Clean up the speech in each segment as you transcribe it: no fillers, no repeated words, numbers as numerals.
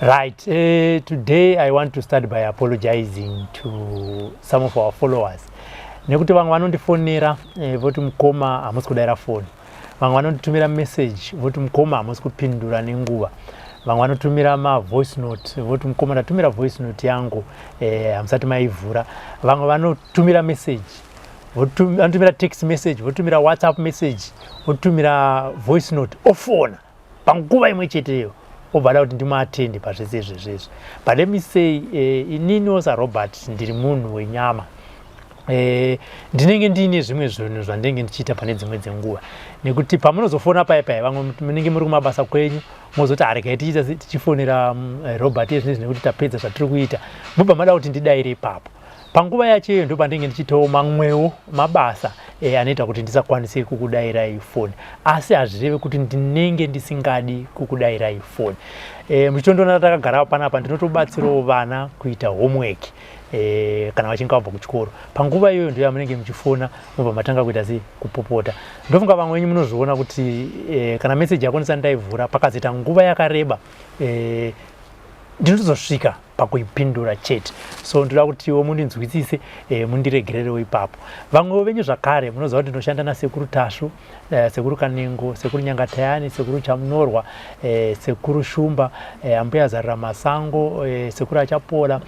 Right, today I want to start by apologizing to some of our followers. Nekuti vamwe vanondifonera voti mukoma hamusi kudaira foni. Vamwe vanonditumira message voti mukoma hamusi kupindura nenguva. Vamwe vanotumira ma voice note voti mukoma ndatumira voice note yangu hamusati maivhura. Vamwe vanotumira message, vanotumira text message, votumira WhatsApp message, votumira voice note, ofona panguva imwe cheteyo, obva ada kuti ndimuatende pazvese izvezvezvi. But let me say, ininiwo saRobert ndiri munhu wenyama. Ndinenge ndiine zvimwe zvinhu zvandinenge ndichiita pane dzimwe dzenguva, nekuti pamunozofona paya paya, vamwe munenge muri kumabasa kwenyu, mozoti haregai tichiita tichifonera Robert ezvinezvi nekuti tapedza zvatiri kuita, mobva mada kuti ndidaire ipapo. Panguva yacho iyoyo ndo pandinenge ndichiitawo mamwewo mabasa anoita kuti ndisakwanise kukudayirai foni, asi hazvirevi kuti ndinenge ndisingadi kukudayirai foni. Muchitondiona takagara panapa, ndinotobatsirawo vana kuita homework kana vachinge vabva kuchikoro. Panguva iyoyo ndo yamunenge muchifona, mobva matanga kuita sei, kupopota. Ndofunga vamwe venyu munozviona kuti kana meseji yako ndisati ndaivhura, pakazoita nguva yakareba, ndinotozosvika pakuipindura chete. So ndoda kutiwo mundinzwisise, mundiregererewo ipapo. Vamwewo venyu zvakare munoziva kuti ndinoshanda naSekuru Tasvu, Sekuru Kanengo, Sekuru Nyangatayani, Sekuru Chamunorwa, Sekuru Shumba, Ambuya Zarira Masango, Sekuru Achapola,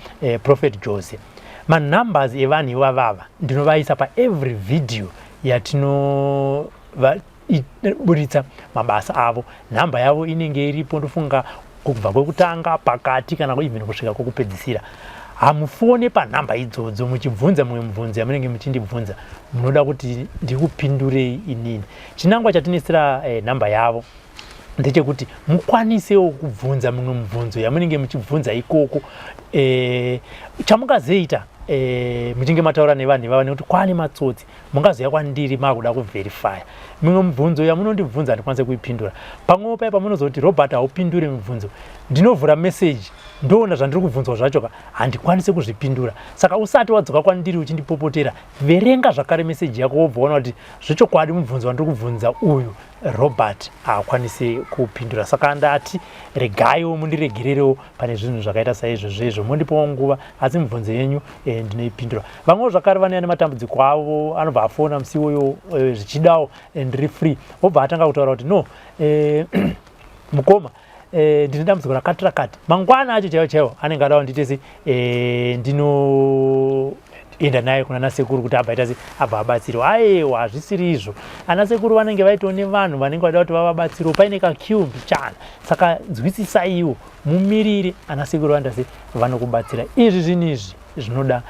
Prophet Jose. Manumbers evanhu ivavava ndinovaisa paevery video yatino buritsa mabasa avo. Nhamba yavo inenge iripo, ndofunga kubva kwekutanga, pakati, kana even kusvika kwekupedzisira. Hamufone panhamba idzodzo muchibvunza mumwe mubvunzo yamunenge muchindibvunza, munoda kuti ndikupindurei inini. Chinangwa chatinisira nhamba yavo ndechekuti mukwanisewo kubvunza mumwe mubvunzo yamunenge muchibvunza ikoko. Chamungazoita muchinge mataura nevanhu ivava, nekuti kwane matsotsi, mungazoya kwandiri makuda kuverifya mimwe mibvunzo yamunondibvunza, handikwanise kuipindura. Pamwewo paya pamunozoti Robert haupindure mibvunzo, ndinovhura meseji ndoona zvandiri kubvunzwa zvacho ka, handikwanisi kuzvipindura. Saka usati wadzoka kwandiri uchindipopotera, verenga zvakare meseji yako, wobva waona kuti zvechokwadi mubvunzo wandiri kubvunza uyu Robert haakwanisi kupindura. Saka ndati regaiwo mundiregererewo pane zvinhu zvakaita saizvozvo izvo, mondipawo nguva, asi mibvunzo yenyu ndinoipindura. Vamwewo zvakare vanouya nematambudziko avo, anobva afona musi iwoyo, zvichidawo ndiri free, obva atanga kutaura kuti no, mukoma, ndine dambudziko rakati rakati. Mangwana acho chaiwo chaiwo anenge adawo ndiite se ndinoenda naye kuna nasekuru kuti abva aita se abva abatsirwa. Aiwa, hazvisiri izvo. Ana sekuru vanenge vaitawo nevanhu vanenge vada kuti vavabatsirewo, paine kaqueue mbichana. Saka nzwisisaiwo, mumirire ana sekuru vanoita se vanokubatsira. Izvi zvinhu izvi zvinoda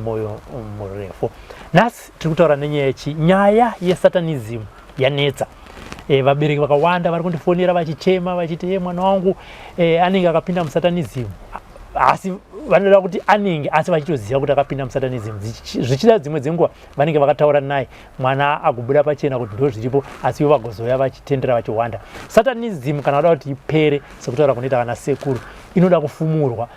mwoyo murefu. Nhasi tiri kutaura nenyaya yechi nyaya yesatanism yanetsa. Vabereki vakawanda vari kundifonera vachichema vachiti mwana wangu anenge akapinda musatanism, asi vanoda kuti anenge, asi vachitoziva kuti akapinda musatanism. Zvichida dzimwe dzenguva vanenge vakataura naye, mwana agobuda pachena kuti ndo zviripo, asi ivo vagozoya vachitendera vachiwanda. Satanism kana vada kuti ipere, sekutaura kunoita vana sekuru, inoda kufumurwa,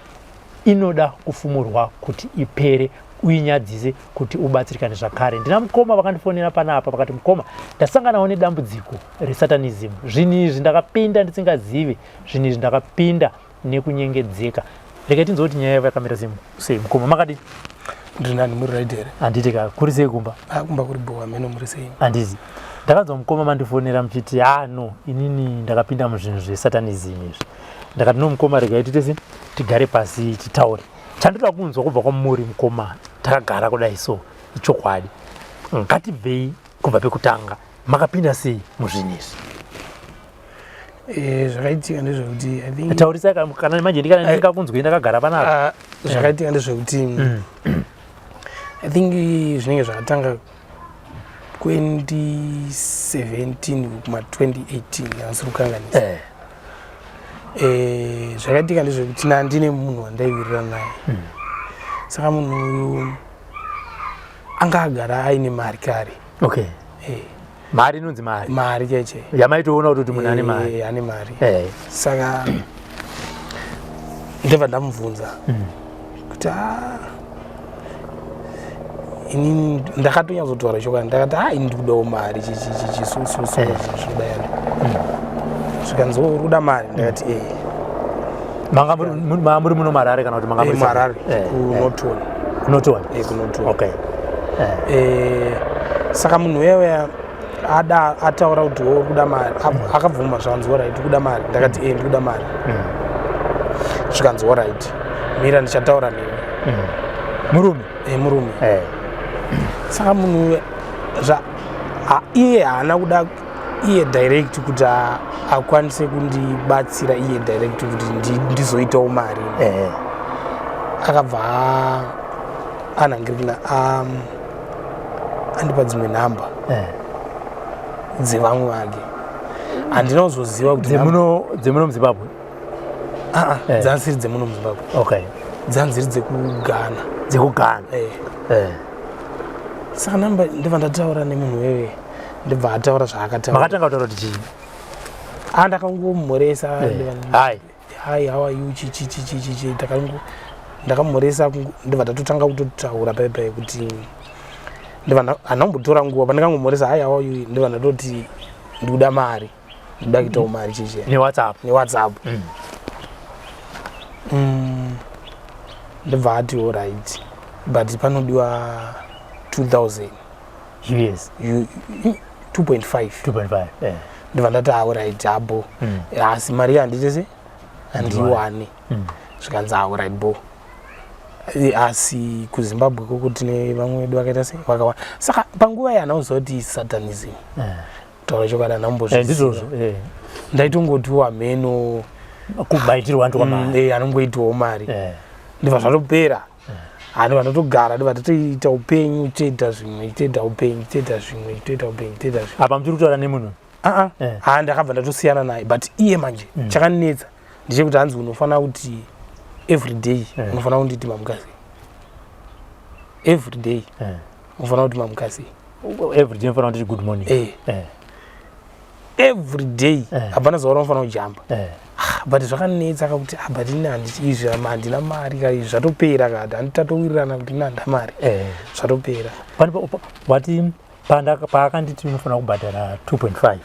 inoda kufumurwa kuti ipere, uinyadzise kuti ubatsirikane zvakare. Ndina mukoma vakandifonera panapa vakati, "Mukoma, ndasanganawo nedambudziko resatanism. Zvinhu izvi ndakapinda ndisingazivi, zvinhu izvi ndakapinda nekunyengedzeka." Regai tinzwe kuti nyaya yavo yakamira sei. Mukoma, makadi? Ndiri nani, muri right here? Handiti ka, kuri sei kumba? Ah, kumba kuri bhowa meno, muri sei? Handiti ndakanzwa mukoma mandifonera muchiti, "Ah no, inini ndakapinda muzvinhu zvesatanism izvi." Ndakati, "No mukoma, regai tiite tigare pasi titaure." Chandoda kunzwa kubva kwamuri mukoma, takagara kudai so, ichokwadi, ngatibvei kubva pekutanga, makapinda sei muzvinhu izvi? Zvakaitika ndezvekuti I think Taurisai kana manje ndikana ndingakunzwei ndakagara panapa. Ah, zvakaitika ndezvekuti I think zvinenge zvakatanga 2017 kuma 2018, handisiri kukanganisa. Zvakaitika ndezvekuti nandine munhu wandaiwirirana naye. Saka munhu uyu anga agara aine mari kare. Mari inonzi mari? Mari chaiche. Yamaitoona kuti munhu ane mari? Ane mari. Saka ndobva ndamubvunza kuti a inini ndakatonyatsotaura chokwadi, ndakati, "A, ini ndikudawo mari, chichichichi so so so." Zvinodayani, zvikanzi, "Oh, uri kuda mari?" Ndakati, "E." Manga muri muno muHarare kana kuti manga muri muHarare, kuNorton. KuNorton. KuNorton. Okay. Saka munhu uya ada ataura kuti uri kuda mari, akabvuma, zvakanzi alright, kuda mari. Ndakati e, ndikuda mari. Zvikanzi alright, mira ndichataura newe. Murume? E, murume. Saka munhu iye haana kuda iye direct kuti akwanise kundibatsira iye direct kuti ndizoitawo mari. Akabva anhangirikina, andipa dzimwe nhamba dzevamwe vake. Handina kuzoziva kuti Dzemuno muZimbabwe? Ah, ah, dzanziri dzemuno muZimbabwe. Dzanziri dzekuGhana. DzekuGhana. Saka namba ndibva ndataura nemunhu wewe, ndibva ataura zvaakataura. Makatanga kutaura kuti chii? Ah, ndakangomhoresa. Hi. Hi, how are you, chi chi chi chi chi chi. Ndakamhoresa, ndibva tatotanga kutotaura paipai kuti ndibva handina kumbotora nguva pandakangomhoresa, "Hi, how are you?" Ndibva ndatoti ndikuda mari, ndikuda kuitawo mari, chichi. NeWhatsApp? NeWhatsApp. Ndibva ati alright, but panodiwa 2000. US? 2.5. 2.5. Ndibva ndati alright, abo. Asi mari handitese, handiiwane. Zvikanzi alright, bo. Asi kuZimbabwe koko tine vamwe vedu vakaita sei, vakawanda. Saka panguva iyi handauziva kuti satanism. Taura chokwadi, handambozviziva. Ndizvozvo. Ndaitongotiwo hameno. Kubaitirwa antu kwamari. Anongoitiwawo mari. Ndibva zvatopera, handibva ndatogara, ndibva ndatoita upenyu, toita zvimwe, toita upenyu, toita zvimwe, toita upenyu, toita zvimwe. Apa muchiri kutaura nemunhu? Aa. Ha, ndakabva ndatosiyana naye, but iye manje chakanetsa ndechekuti hanzi unofanira kuti every day unofanira kunditi mamukasi every day. Unofanira kuti mamukasi. Every day unofanira kuti good morning? Eh. Every day. Hapana zuva raunofanira kujamba. Ah, but zvakanetsa kakuti ah, but ini handiti izvi, handina mari ka, izvi zvatopera kati handitatowirirana kuti ini handina mari. Zvatopera. Wati paakanditi unofanira kubhadhara 2.5,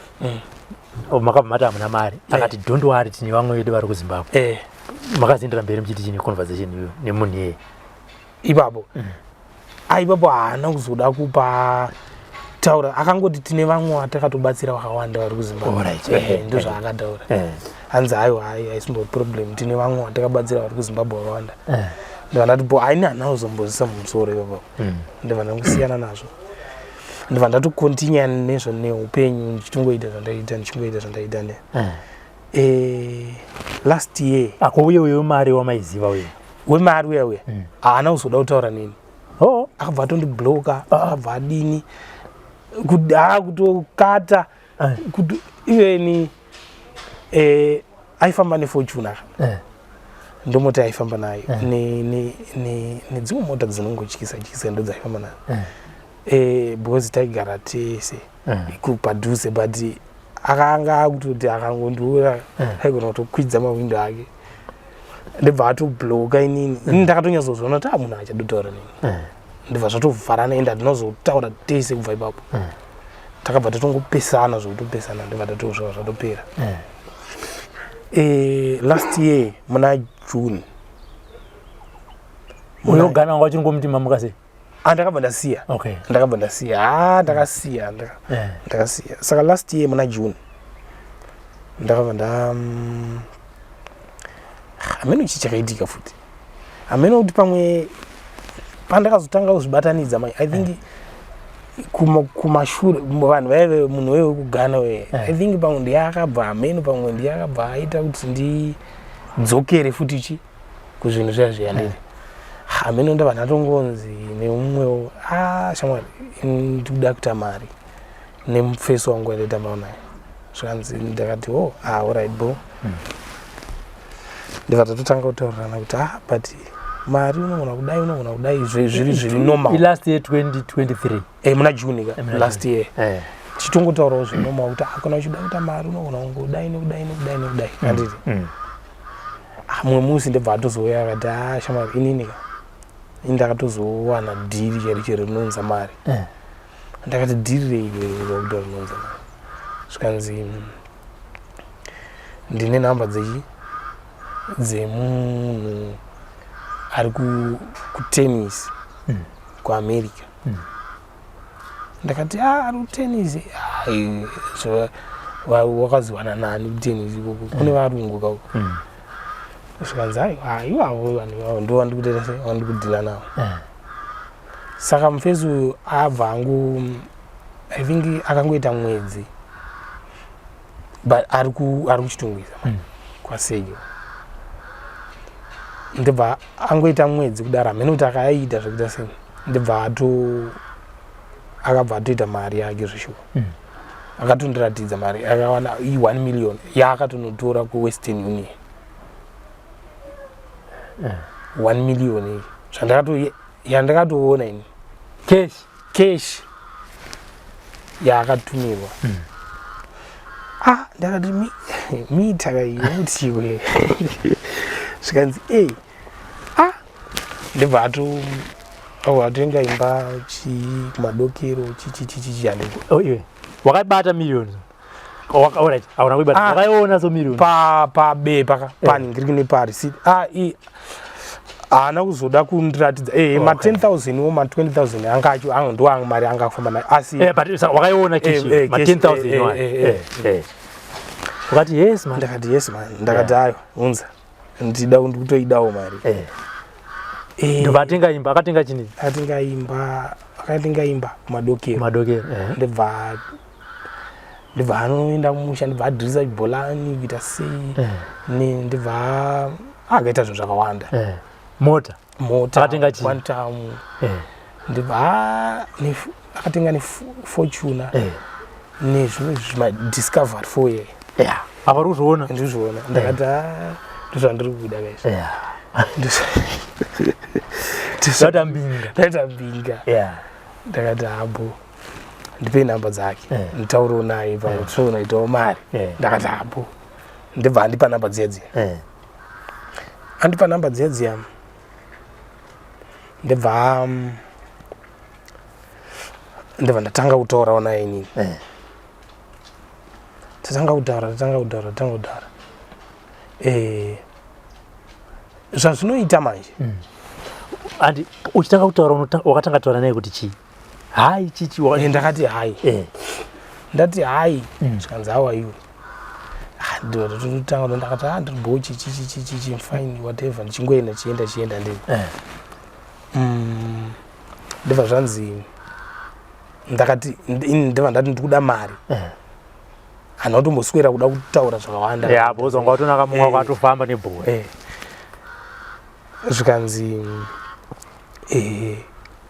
makabva mati hamuna mari. Akati don't worry, tine vamwe vedu vari kuZimbabwe. Makazoendera mberi muchiti chine conversation iyoyo nemunhu iyeye? Ipapo, ah, ipapo haana kuzoda kupa taura, akangoti tine vamwe vatakatobatsira vakawanda vari kuZimbabwe. Ndo zvaakataura. Hanzi aiwa, hai, haisimbo problem, tine vamwe vatakabatsira vari kuZimbabwe vakawanda. Ndibva ndati bo, haini handina kuzombozisa mumusoro ipapo. Ndibva ndangosiyana nazvo, ndibva ndatocontinue nezvo neupenyu, ndichitongoita zvandaita, ndichingoita zvandaita ne last year. Ako uye uyo wemari wamaiziva uye? Wemari uya uya haana kuzoda kutaura neni. Akabva atondibloka, akabva adini, kuda kutokata. Kuti even aifamba neFortuner, ndomota yaifamba nayo, nedzimwe mota dzinongotyisa tyisa, ndo dzaifamba nayo. Because taigara tese padhuze, but akanga akutoti akangondiura aigona kutokwidza mahwindo ake, ndibva atobloka inini. Ini ndakatonyatsozoona kuti a munhu achadotaura neni. Ndibva zvatovharana, ende hatinozotaura tese kubva ipapo. Takabva tatongopesana zvekutopesana, ndibva tatozva zvatopera. Last year muna June. Uyo Ghana wanga uchingomuti mamuka sei? Ah, ndakabva ndasiya. Ndakabva ndasiya, ha, ndakasiya, ndakasiya. Saka last year muna June ndakabva nda hameno chii chakaitika futi, hameno kuti pamwe pandakazotanga kuzvibatanidza mai, I think kumashure vanhu vaive munhu wewe wekuGhana we, I think pamwe ndiye akabva, hameno, pamwe ndiye akabva aita kuti ndidzokere futi chi kuzvinhu zviya zviya. Ndiri hameno, ndabva ndatongonzi neumwewo, a shamwari, ndikuda kuita mari nemufeso wangu wandaitamba naye. Zvikanzi, ndakati oh, ah, alright, bo. Ndibva tatotanga kutaurirana kuti ah, but mari unogona kudai, unogona kudai, zviri normal. Last year 2023? Muna June ka. Muna Last year. Tichitongotaurawo zvenormal kuti ah, kana uchida kuita mari unogona kungodai nekudai nekudai nekudai, handiti? Ah, mumwe musi ndibva atozouya akati ah, shamwari, inini ka, ini ndakatozowana dhiri chero chero rinounza mari. Ndakati dhiri rei rakuda rinounza mari? Zvikanzi ndine nhamba dzechi Dzemunhu ari kutennis kuAmerica. Ndakati, "Ah, ari kutennis? Ai, so wakaziwana nani kutennis ikoko? Kune varungu kauko." Zvikanzi, "Aiwa, ivavo vanhu ivavo ndo vandikutoita sei, vandikudhila navo." Saka mufesi uyu abva angu, I think akangoita mwedzi, but ari kuChitungwiza kwaSejo. Ndibva angoita mwedzi kudaro, hamene kuti akaiita zvekuita sei, ndibva ato akabva atoita mari yake zveshuwa. Akatondiratidza mari akawana, i1 million yaakatonotora kuWestern Union. 1 million iyi yandakatoona ini. Cash? Cash yaakatumirwa. Ah, ndakati, "Mita kaiyutiwe." Zvikanzi, "Ei, ah." Ndibva ato atenga imba chii kuMadokero, chichichichichi handiko. Oh, iwe wakabata million? Alright, hauna kuibata? Ah. Wakaiona so million? Pabepa ka, panhingiriki nepareceipt. Ah, haana kuzoda kundiratidza ma 10,000 wo, ma 20,000 anga acho anga ndo anga mari anga akufamba nayo, asi But wakaiona cash? Ma cash, 10,000 one. Wakati, "Yes man." Ndakati, "Yes man." Ndakati, "Ayo, unza, ndida, ndikutoidawo mari." Ndobva atenga imba, akatenga chini? Akatenga imba, akatenga imba kuMadokero. Madokero. Ndibva anoenda kumusha, ndibva adhirisa chibholani, kuita sei. Ndibva akaita zvinhu zvakawanda. Mota? Mota. Akatenga chii? Quantum. Ndibva akatenga neFortuner nezvimwe zvimaDiscovery 4 ye. Yeah, apa uri kuzviona? Ndizviona. Ndakati, "Ah, ndozvandiri kuda kaizvi." Ndaita mbinga. Ndaita mbinga. Ndakati, "Habo, ndipei namba dzake, nditaurewo naye, pamwe tisonaitawo mari." Ndakati, "Habo." Ndibva andipa namba dziya dziya. Andipa namba dziya dziya, ndibva ndatanga kutaurawo naye inini. Tatanga kutaura, tatanga kutaura, tatanga kutaura. Zvazvinoita manje. Andi uchitanga kutaura, wakatanga kutaura naye kuti chii? Hi, chichi? Ndakati, "Hi." Ndati, "Hi," zvikanzi, "How are you?" Ah, ndototanga. Ndakati, "Ah, ndiri bo, chichi chichi chichi, fine, whatever." Ndichingoenda, chienda, chienda, ndii. Ndibva zvanzi, ndakati ini, ndibva ndati ndikuda mari. Handina kutomboswera kuda kutaura zvakawanda. Ya, because wanga watonaka mumwe wakatofamba nebhora. Zvikanzi,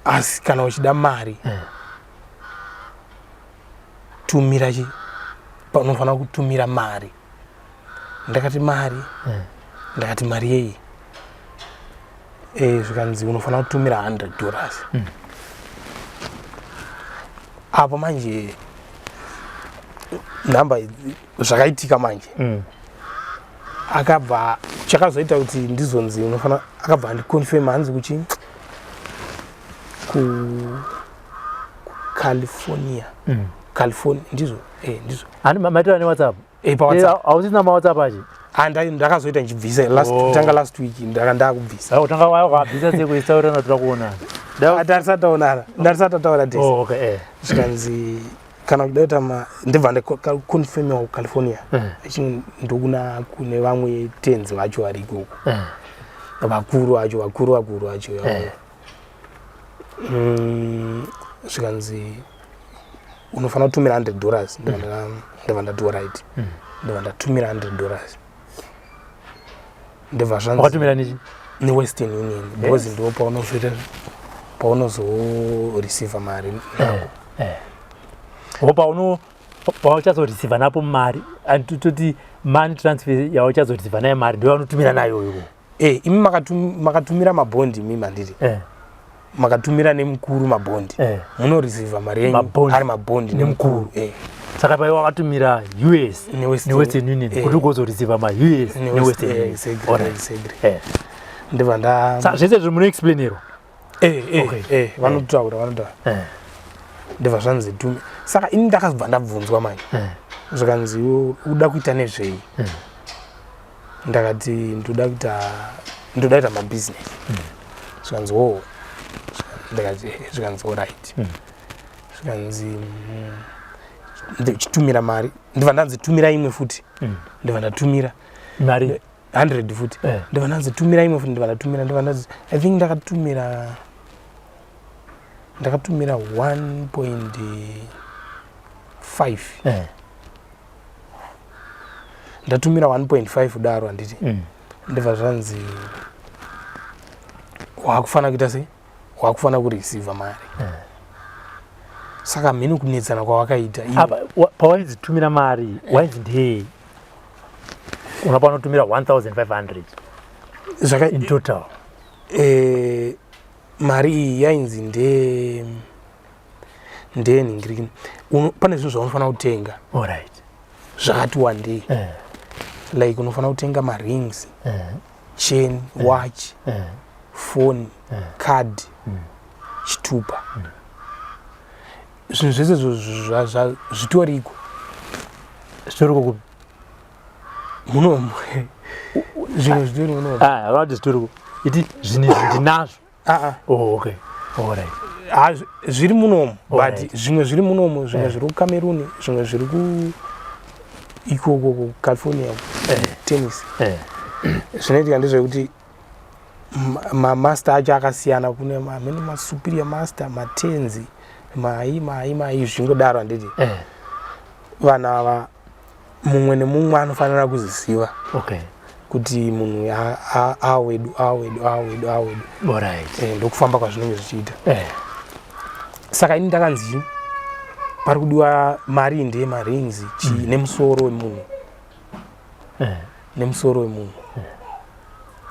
"Asi kana uchida mari, tumira chi, unofanira kutumira mari." Ndakati, "Mari?" Ndakati, "Mari yei?" Zvikanzi, "Unofanira kutumira $100." Apo manje nhamba zvakaitika manje, akabva, chakazoita kuti ndizonzi unofanira, akabva andiconfirm, hanzi kuchi kuCalifornia. California, ndizvo, ndizvo. Ani maitaura neWhatsApp? PaWhatsApp. Hausisina maWhatsApp achi? Ah, ndakazoita ndichibvisa last, kutanga last week ndaka ndakubvisa. Utanga wakabvisa sekuisaurana toda kuonana? Tarisati taonana, ndarisati tataura tese. Oh, okay. Zvikanzi, kana kuda kuita ma, ndibva ndaconfirmiwa kuCalifornia. Achi ndokuna kune vamwe tenzi vacho vari ikoko, vakuru vacho, vakuru vakuru vacho. Zvikanzi, "Unofanira kutumira $100." Ndibva ndati, "Alright." Ndibva ndatumira $100. Ndibva zvanzi Wakatumira nechi? NeWestern Union, because ndo paunozoita, paunozoreceiva mari nako. O, pauno pauchazoreceiva napo mari, and toti money transfer yauchazoreceiva nayo mari ndo yaunotumira nayo iwo? Imi makatumira mabhondi imi, mandiri makatumira nemukuru mabhondi, munoreceiva mari yenyu Mabhondi. ari mabhondi nemukuru. Saka paiwa wakatumira US neWestern Union kuti ugozoreceiva maUS neWestern Union. Exactly, exactly. Ndibva nda Saka zvese zviri munoexplainerwa? Vanotaura, vanotaura. Ndibva zvanzi tume. Saka ini ndakabva ndabvunzwa manje, zvikanzi, "Iwe uda kuita nezvei?" Ndakati ndoda kuita, ndoda kuita mabusiness. Zvikanzi, "Wo." Ndakati, "Eh." Zvikanzi, "Alright." Zvikanzi, "Chitumira mari." Ndibva ndanzi, "Tumira imwe futi." Ndibva ndatumira. Mari? 100 futi. Ndibva ndanzi, "Tumira imwe futi." Ndibva ndatumira. Ndibva ndanzi, I think ndakatumira 1.5. Ndatumira 1.5 kudaro, handiti? Ndibva zvanzi, "Wakufanira kuita sei? Wakufanira kureceiva mari." Saka mhini kunetsana kwawakaita Apa pawainzi tumira mari, wainzi ndeyei? Unapa unotumira 1500 in total. Mari iyi yainzi ndeyenhingirikini. Pane zvinhu zvaunofanira kutenga zvakati wandei. Like unofanira kutenga marings, chain, watch, phone, card, chitupa. Zvinhu zvese zvitoriko. Zvitoriko kupi? Munomu, zvimwe zvitori munomu. Ah, havati zvitoriko, iti zvinhu izvi ndinazvo. Ah, ah. Oh, okay, alright. Ha, zviri munomu, but zvimwe zviri munomu, zvimwe zviri kuCameroon, zvimwe zviri ku ikoko kuCalifornia, Tennessee. Zvinoitika ndezvekuti mamaster acho akasiyana. Kune mamene masuperior master, matenzi, mai mai mai, zvingodaro, handiti? Vanhu ava, mumwe nemumwe anofanira kuziziva kuti munhu awedu, awedu, awedu, awedu. Ndokufamba kwazvinenge zvichiita. Saka ini ndakanzi pari kudiwa mari, ndeyemarings, chi nemusoro wemunhu. Nemusoro wemunhu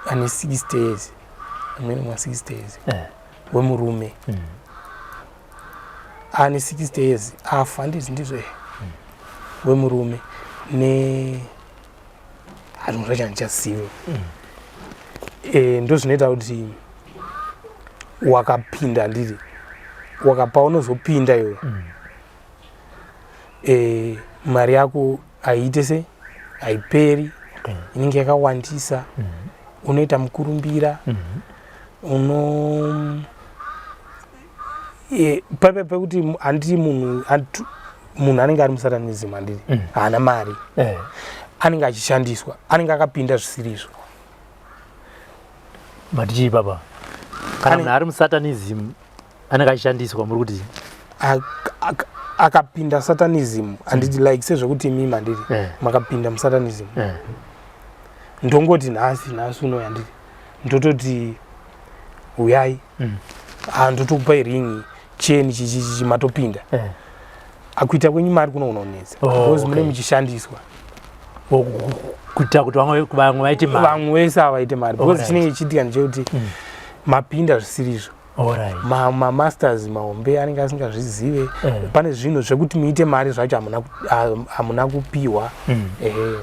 ane 60 years, amene mwa 60 years, wemurume ane 60 years afa, handiti? Ndizvo, wemurume ne zvinhu zvacho handichazive. Ndo zvinoita kuti wakapinda, handiti? Wakapa, unozopinda iwe. Mari yako haiite se haiperi. Inenge yakawandisa. Unoita mukurumbira. Uno paipa pekuti handiti munhu munhu anenge ari musatanism, handiti? Haana mari. Anenge achishandiswa, anenge akapinda zvisiri izvo. Matichii baba? Kana munhu ari musatanism anenge achishandiswa, muri kuti? Akapinda satanism, handiti? Like sezvekuti imimi, handiti, makapinda musatanism. Ndongoti nhasi uno, handiti, ndototi uyai. Ah, ndotokupai ringi, cheni, chichichichi, matopinda. Akuita kwenyu mari kunogona kunetsa because mune muchishandiswa. Kuita kuti vamwe vaite mari. Vamwe vese havaite mari because chinenge chichiitika ndechekuti mapinda zvisirizvo. Mamasters mahombe anenge asingazvizive. Pane zvinhu zvekuti muite mari zvacho hamuna kupiwa. Ehe,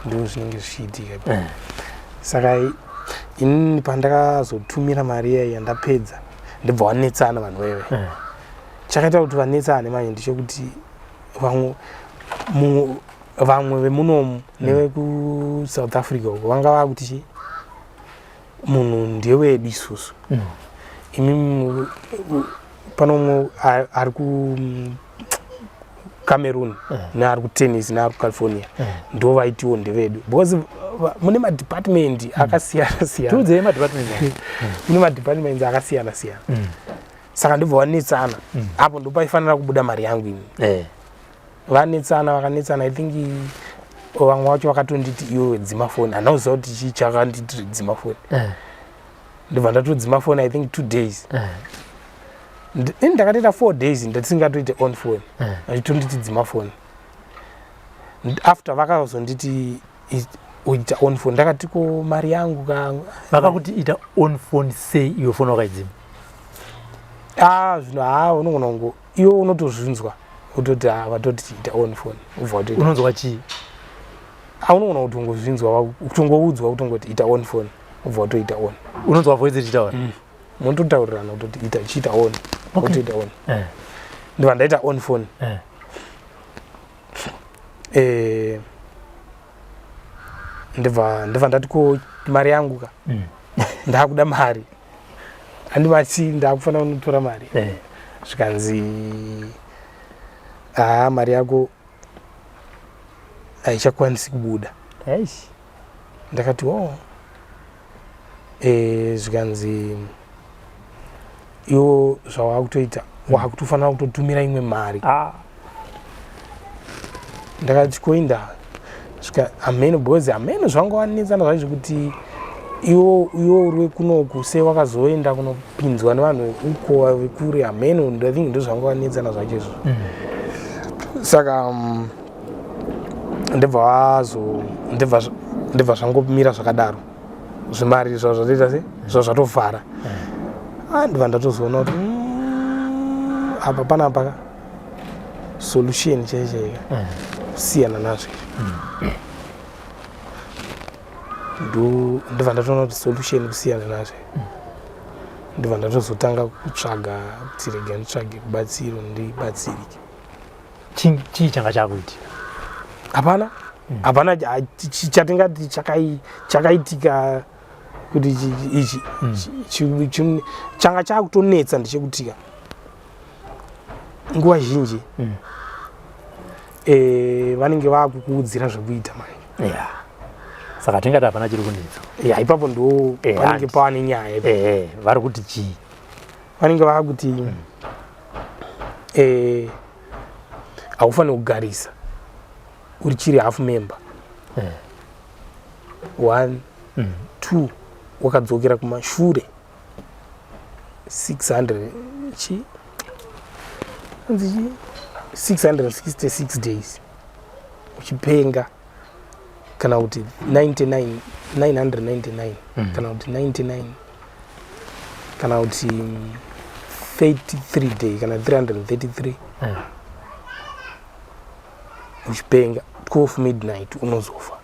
ndo zvinenge zvichiitika. Saka inini pandakazotumira mari iya yandapedza, ndibva wanetsana vanhu veve. Chakaita kuti vanetsane manje ndechekuti vamwe vamwe vemunomu nevekuSouth Africa uko vanga vakuti chi munhu ndewedu isusu. Imi pano umwe ari ku Cameroon neari kuTennessee neari kuCalifornia, ndo vaitiwo ndevedu because mune madepartment akasiyana siyana. Tiudzei madepartment. Mune madepartments akasiyana siyana. Saka ndibva vanetsana apo, ndopaifanira kubuda mari yangu ini. Vanetsana, vakanetsana. I think vamwe vacho vakatonditi, "Iwewe, dzima foni." Handina kuziva kuti chii chakanditi dzima foni. Ndibva ndatodzima foni, I think 2 days. Ini ndakatoita 4 days ndisingatoite on phone. Vachitonditi dzima foni. After vakazonditi ita on phone, ndakati, "Ko mari yangu ka?" Vakakuti ita on phone sei iwe foni wakaidzima? Ah, zvino ha, unogona kungo iwe unotozvinzwa utoti, "Ha, vatoti ita on phone," ubva watoita. Unonzwa chii? Ah, unogona kutongozvinzwa, kutongoudzwa, kutongoti ita on phone, ubva watoita on. Unonzwa voice ichitaura? Munototaurirana kutoti ita, chiita on. Wotoita on. Ndibva ndaita on phone. Ndibva ndibva ndati ko mari yangu ka ndakuda mari handivati ndakufanira kunotora mari Eh. Zvikanzi haa, mari yako haichakwanisi kubuda. Eish. Ndakati o zvikanzi iwo zvawakutoita wakutofanira kutotumira imwe mari. Ah. Ndakati koinda svika hameno, because hameno zvanga wanetsana zvacho zvekuti iwo iwo uri wekunoku sei wakazoenda kunopinzwa nevanhu vekuko vekure, hameno. I think ndo zvanga wanetsana zvacho izvo. Saka ndibva wazo ndibva zvangomira zvakadaro zvimari zva zvatoita se zva zvatovhara. Ah, ndibva ndatozoona kuti apa panapa ka solution chaiyo chaiyo kusiyana nazvo izvi. Ndibva ndatoona kuti solution kusiyana nazvo. Ndibva ndatozotanga kutsvaga kuti rega nditsvage rubatsiro ndibatsirike. Chii changa chakuitika? Hapana, hapana chatingati chakaitika kuti ichi changa chakutonetsa. Ndechekutika nguva zhinji vanenge vakukuudzira zvekuita manje. Yeah. Saka tingati hapana chiri kunetsa. Ya, ipapo ndo panenge pava nenyaya ipapo. Vari kuti chii? Vanenge vakuti haufaniri kugarisa uri chiri half member. One, two, wakadzokera kumashure 600 chi anzi chi 666 days uchipenga, kana kuti 99, 999, kana kuti 99, kana kuti 33 day, kana 333 uchipenga, 12 midnight unozofa.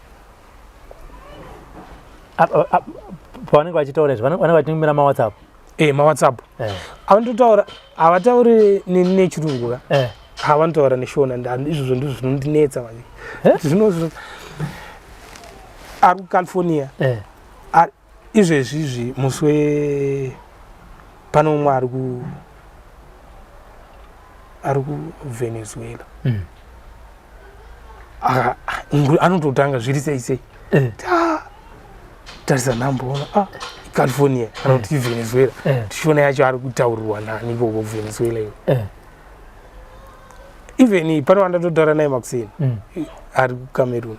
Pavanenge vachitaura izvi vanenge vachitumira maWhatsApp? MaWhatsApp. Avanototaura, havatauri nechirungu ka. Havanotaura neShona. Izvozvo ndizvo zvinondinetsa manje. Zvino ari kuCalifornia. Izvezvi izvi musi we pane umwe ari kuVenezuela. Anototanga zviri sei sei. Tarisa nhamboona, ah, California kana kuti Venezuela. Tichiona yacho ari kutaurirwa nani ikoko kuVenezuela iyo. Even pane wandatotaura naye makuseni ari kuCameroon.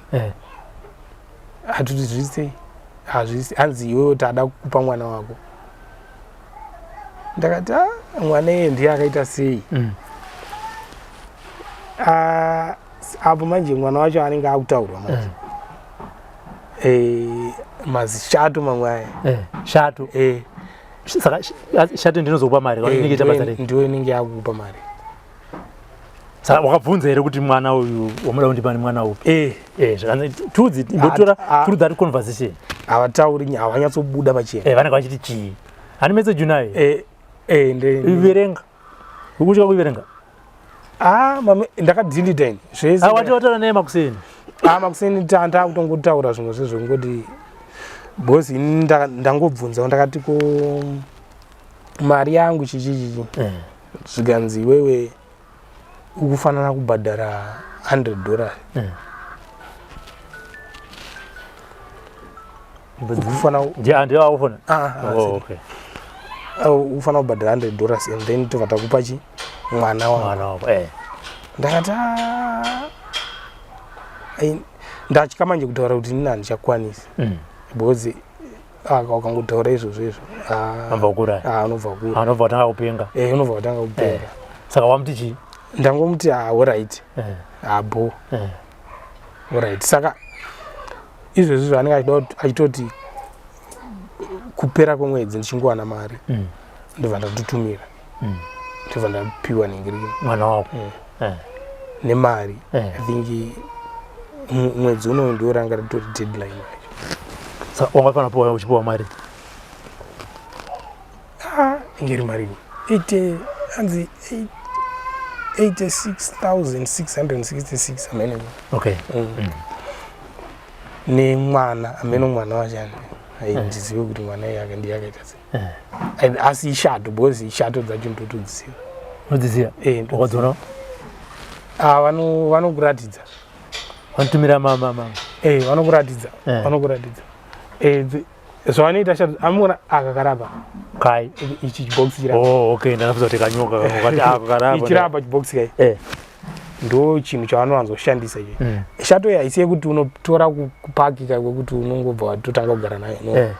Hatoti zviri sei, hazvisi, hanzi iwewe tada kukupa mwana wako. Ndakati a mwana iye ndiye akaita sei? Ah, apo manje mwana wacho anenge akutaurwa manje. Mazishato mamwe aya. Shato. Saka shato ndinozokupa mari kana inenge ita basa rei? Ndiyo inenge yakukupa mari. Saka wakabvunza here kuti mwana uyu wamuda kundipa ni mwana upi? Zvakanzi tudzi imbotora through that conversation. Havatauri, havanyatsobuda pachena. Vanenge vachiti chii? Hani message unayo? Eh. Iverenga, ukutya kuiverenga. Ah, mame ndakadelete ini zvese. Ah, wati wataura naye makuseni? Ah, makuseni takutongotaura zvimwe zvezvongoti because ini ndangobvunzawo, ndakati ko mari yangu chichi chichi. Zvikanzi iwewe ukufanira kubhadhara $100. Ukufana Ndiye wakufona? Ah, ah. Oh, okay. Ukufanira kubhadhara $100 and then tobva takupa chi mwana wako. Mwana wako. Ndakati "Ah, ai, ndatya manje kutaura kuti inini handichakwanisi because ukangotaura izvozvo izvo, ah, Anobva kukura. Ah, anobva kura. Anobva kutanga kupenga. Unobva kutanga kupenga. Saka wamuti chii? Ndangomuti, ah, alright. Ah, bo. Alright. Saka izvezvi zvaanenge achitoti kupera kwemwedzi ndichingowana mari ndobva ndatotumira, ndobva ndapiwa ningiriki mwana wako. Nemari. I think mwedzi unoyu ndiwo ranga ritori deadline yacho. Saka wanga fanira kupiwa uchipiwa mari? Ah, inge iri mari 80, hanzi 86,666 amene. Nemwana ameno, mwana wacho handizive kuti mwana iye ndiye akaita sei. Asi ishato, because ishato dzacho ndotodziziva. Unodziziva? Eh. Wakadziona? Ah, vanokuratidza. Vanotumira mama? Eh, vanokuratidza. Vanokuratidza. Eh, zvavanoita shato, amuona aka karapa? Kai? Ichi chibhokisi chirapa. Oh, okay, ndakafunga kuti kanyoka wakati ako karapa. Ichirapa chibhokisi kai. Ndo chinhu chavanowanzoshandisa ichi. Shato iyi haisi yekuti unotora kupaki ka kwekuti unongobva watotanga kugara nayo, no.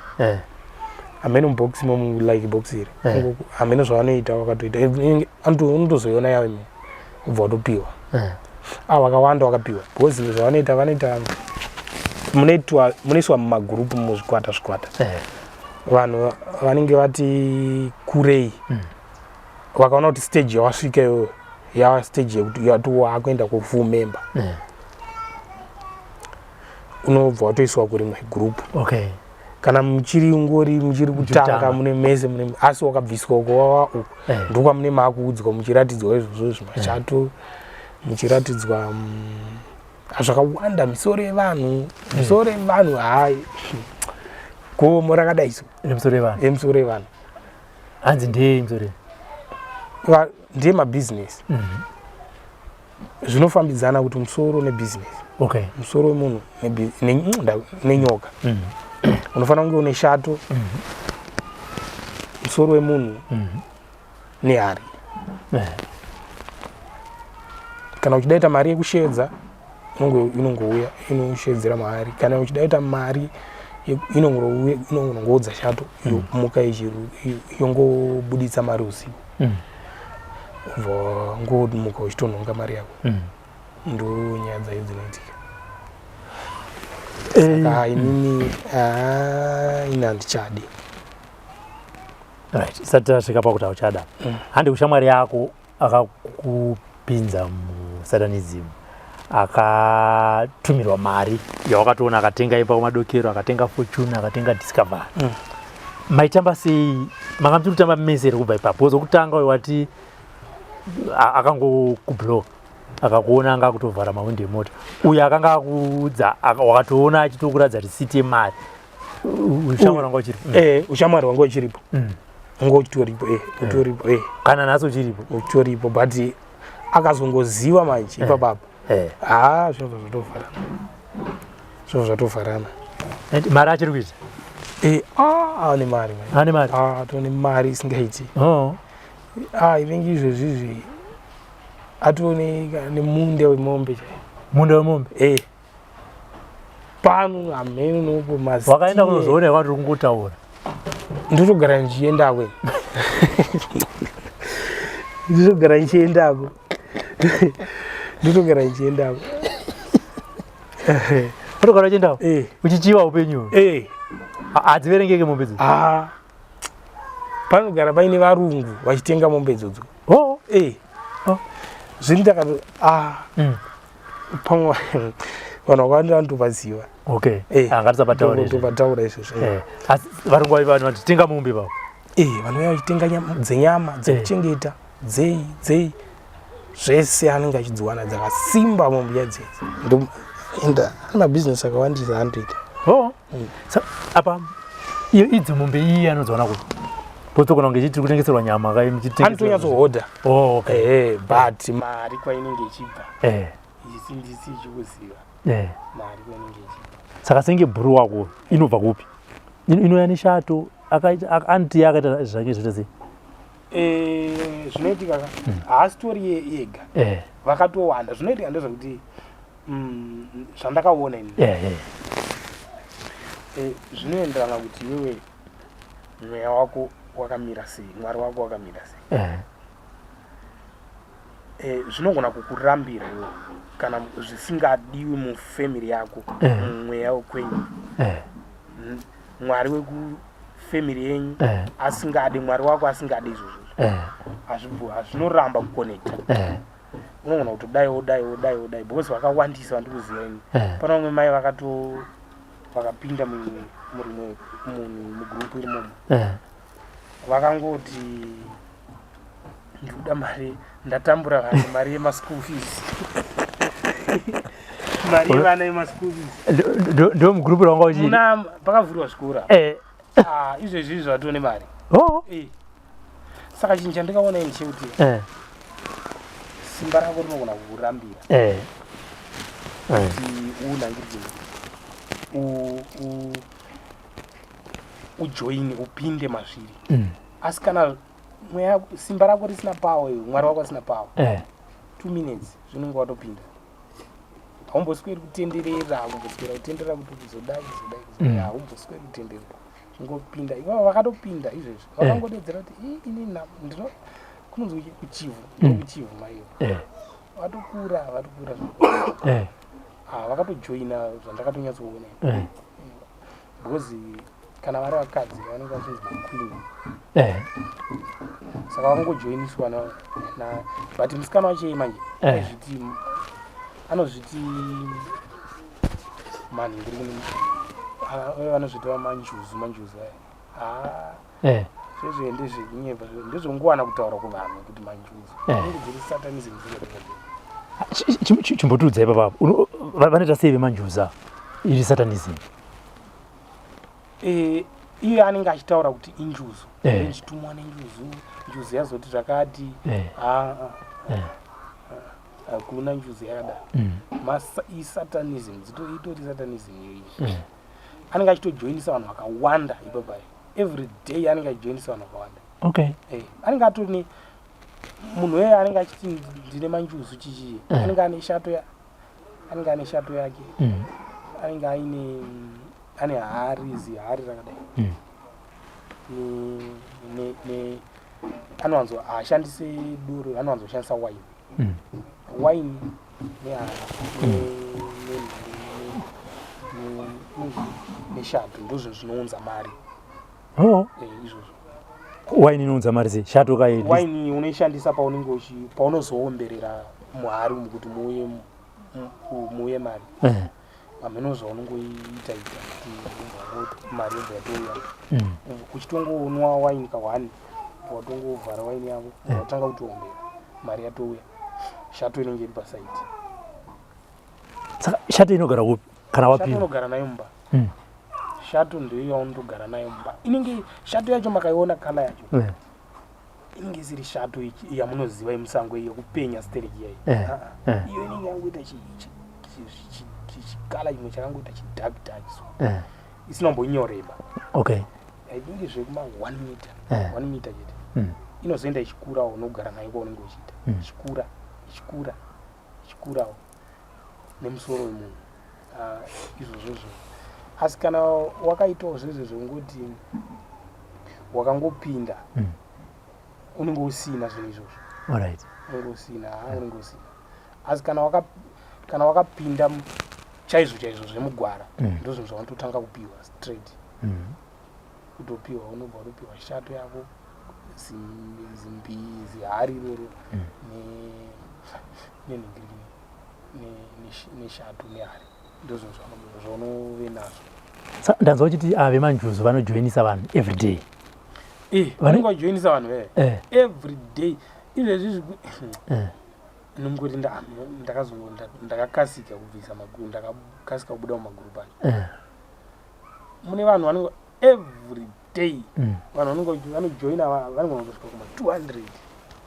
Hameno mubhokisi momu, like bhokisi iri. Hameno zvavanoita, vakatoita unotozoiona yave ubva watopiwa. Ah, vakawanda vakapiwa, because zvavanoita, vanoita munoiswa mumagurupu, muzvikwata zvikwata. Vanhu vanenge vati kurei vakaona kuti stage yawasvika iyoyo yava stage yekuti yati wakuenda kufull member, unobva watoiswa kurimwe group. Kana muchiri ngori muchiri kutanga, Muchitanga. Mune mese mune, asi wakabviswa uko wawa uku, ndokwamune maakuudzwa, muchiratidzwa izvozvo zvimachato, muchiratidzwa zvakawanda, misoro yevanhu, misoro yevanhu, hai, gomo rakadai so. Nemusoro yevanhu? Emisoro yevanhu. Hanzi ndei musoro? Ndiye mabhizinesi. Zvinofambidzana kuti musoro nebhizinesi. Musoro wemunhu nenyoka. Unofanira kunge une shato, musoro wemunhu nehari. Kana uchida ita mari yekushedza, inongouya inoshedzera mahari. Kana uchida ita mari inongouya, inongoudza shato, yomuka yongobuditsa mari usiku. Ubva wangomuka uchitonhonga mari yako. Ndo nyaya dzayo dzinoitika. Saka inini, ah, ini handichadi. Right, isati tasvika pakuti hauchada, handi kushamwari yako akakupinza musatanism, akatumirwa mari yawakatoona, akatenga imba kuMadokero, akatenga Fortuner, akatenga Discovery. Maitamba sei? Manga muchiri kutamba mese here kubva ipapo? Wozokutanga uyo wati akangokublock, akakuona anga akutovhara mahwindo emota. Uyo akanga akuudza, wakatoona achitokuratidza risiti yemari, ushamwari wanga uchiripo? Eh, ushamwari hwanga uchiripo. Wanga uchitoripo, eh, utoripo, eh. Kana nhasi uchiripo? Utoripo, but akazongoziva manje ipapapo, ha, zvinobva zvatovharana, zvinobva zvatovharana. And mari achiri kuita? Eh, ah, ane mari manje. Ane mari? Ah, atone mari isingaiti. Ah, inenge izvezvizvi atone nemunda wemombe chaiyo. Munda wemombe? Eh, pano hameno nopo mazi. Wakaenda kunozoona kwati uri kungotaura? Ndotogara ndichiendako, ndotogara ndichiendako, ndotogara ndichiendako. Watogara uchiendawo? Eh. Uchichiwa upenyu? Eh. Hadziverengeke mombe idzi? Ah, panogara paine varungu vachitenga mombe idzodzo. Eh. Zvini ndakato, ah, pamwe vanhu vakawanda vanotovaziva. Okay. Eh. Ah, ngatisapataura izvo. Ndopataura izvozvo, eh. Eh, asi varungu vanhu vachitenga mombe vavo? Eh, vanouya vachitenga dzenyama, dzekuchengeta, dzei dzei, zvese anenge achidziwana dzakasimba mombe dzedzi. Enda ane mabhizinesi akawandisa anotoita. Oh. Apa iyo idzo mombe iyi anodziwana kupi? Potogona kunge chitiri kutengeserwa nyama kai muchitengeserwa. Anotonyatsohodha. Oh, okay. Eh, but mari kwainenge ichibva, ichi ndisi chikuziva. Mari kwainenge ichibva. Saka senge bhuru wako inobva kupi? Inouya neshato, akaita anti akaita zvake zvoita sei? Eh, zvinoitika ka, haasitori yega. Vakatowanda. Zvinoitika ndezvekuti zvandakaona ini, eh, zvinoenderana kuti iwewe mweya wako wakamira sei, Mwari wako wakamira sei. Eh, zvinogona kukurambira iwewe kana zvisingadiwi mufamily yako, mumweya wekwenyu. Mwari wekufamily yenyu asingadi, Mwari wako asingadi izvozvo, hazvinoramba kuconnecta. Unogona kutodai wodai wodai wodai, because vakawandisa vandikuziva ini. Pana vamwe mai vakato vakapinda murimwe munhu mugurupu irimomo. Vakangoti, "Ndikuda mari, ndatambura vanhu, mari yemaschool fees." Mari yevana yemaschool fees. Ndo mugroup rawanga uchiri. Muna pakavhurwa zvikora. Eh. Ah, izvezvi izvi zvatone mari. Oh. Eh. Saka chinhu chandikaona ini chekuti simba rako rinogona kukurambira kuti unangidze ujoini, upinde mazviri. Asi kana mweya, simba rako risina power, iwe Mwari wako asina power, 2 minutes zvinonge watopinda. Haumbosweri kutenderera, haumboswera kutenderera kuti kuzodai, kuzodai, kuzodai. Haumbosweri kutenderera, ungopinda. Ivavo vakatopinda izvezvi, vakangodedzera kuti, "Ii, ini ndino kunonzi kuChivhu." NdokuChivhu maivo. Vatokura, vatokura. Ah, vakatojoina zvandakatonyatsoona, because kana vari vakadzi vanenge vachinzi maqueen. Saka vakangojoiniswa na but musikana wacho iye manje anozviti manhingiri, vanozviti vamanjuzu, manjuzu aya. Ah, zvezve ndezvekunyepa, ndezvenguwana kutaura kuvanhu kuti manjuzu. Inenge dziri satanism dziri. Chimbotiudzai papapo. Vanoita sei vemanjuza iri satanism? Iye anenge achitaura kuti injuzu. Ndichitumwa nenjuzu, njuzu yazoti zvakati. Ah, ah, hakuna njuzu yakadaro. Isatanism, itori satanism iyoyi. Anenge achitojoinisa vanhu vakawanda ipapai. Every day anenge achijoinisa vanhu vakawanda. Anenge atori ne munhu weye anenge achiti ndine manjuzu chichii. Anenge ane shato, anenge ane shato yake. Anenge aine, ane hari, zihari rakadai. Ne anowanzo haashandise doro, anowanzoshandisa wine. Wine nehari neshato, ndozvo zvinounza mari. Oh. Izvozvo. Wine inounza mari sei? Shato kai? Wine unoishandisa paunenge paunozoomberera muhari umu kuti muuye mari. Hameno zvaunongoita ita kuti mari yobva yatouya. Uchitongonwa waini kahwani, watongovhara waini yavo, watanga kutoombera, mari yatouya. Shato inenge iri paside. Saka shato inogara kupi kana Shato wapiwa? unogara nayo mumba. Shato ndiyo yaunotogara nayo mumba. Inenge shato yacho makaiona colour yacho, inenge isiri shato yamunoziva yemusango, iyo yekupenya stereki yayi. Ah, ah. Iyo inenge yangoita chicolour chimwe chakangoita chidark dark so, isina kumbonyoreba. Haipindi zvekuma 1 meter. 1 meter chete. Inozoenda ichikurawo unogara nayo kwaunenge uchiita. Ichikura, ichikura, ichikurawo nemusoro wemunhu. Ah, izvozvozvo. Asi kana wakaitawo zvezvo zvekungoti wakangopinda, unenge usina zvinhu izvozvo. Unenge usina, ha, unenge usina. Asi kana wakapinda chaizvo chaizvo zvemugwara, ndo zvinhu zvaunototanga kupiwa straight. Kutopiwa, unobva watopiwa shato yako, zihari iroro nenhingirikini, neshato nehari, ndo zvinhu zvaunove nazvo. Ndanzwa uchiti vemanjuzu vanojoinisa vanhu every day. Vanenge vajoinisa vanhu veve every day izvezvi Nongoti ndakakasika kubvisa maguru, ndakakasika kubuda mumagurupu acho. Mune vanhu vanenge every day, vanhu vanenge vanojoina, vanogona kusvika kuma 200.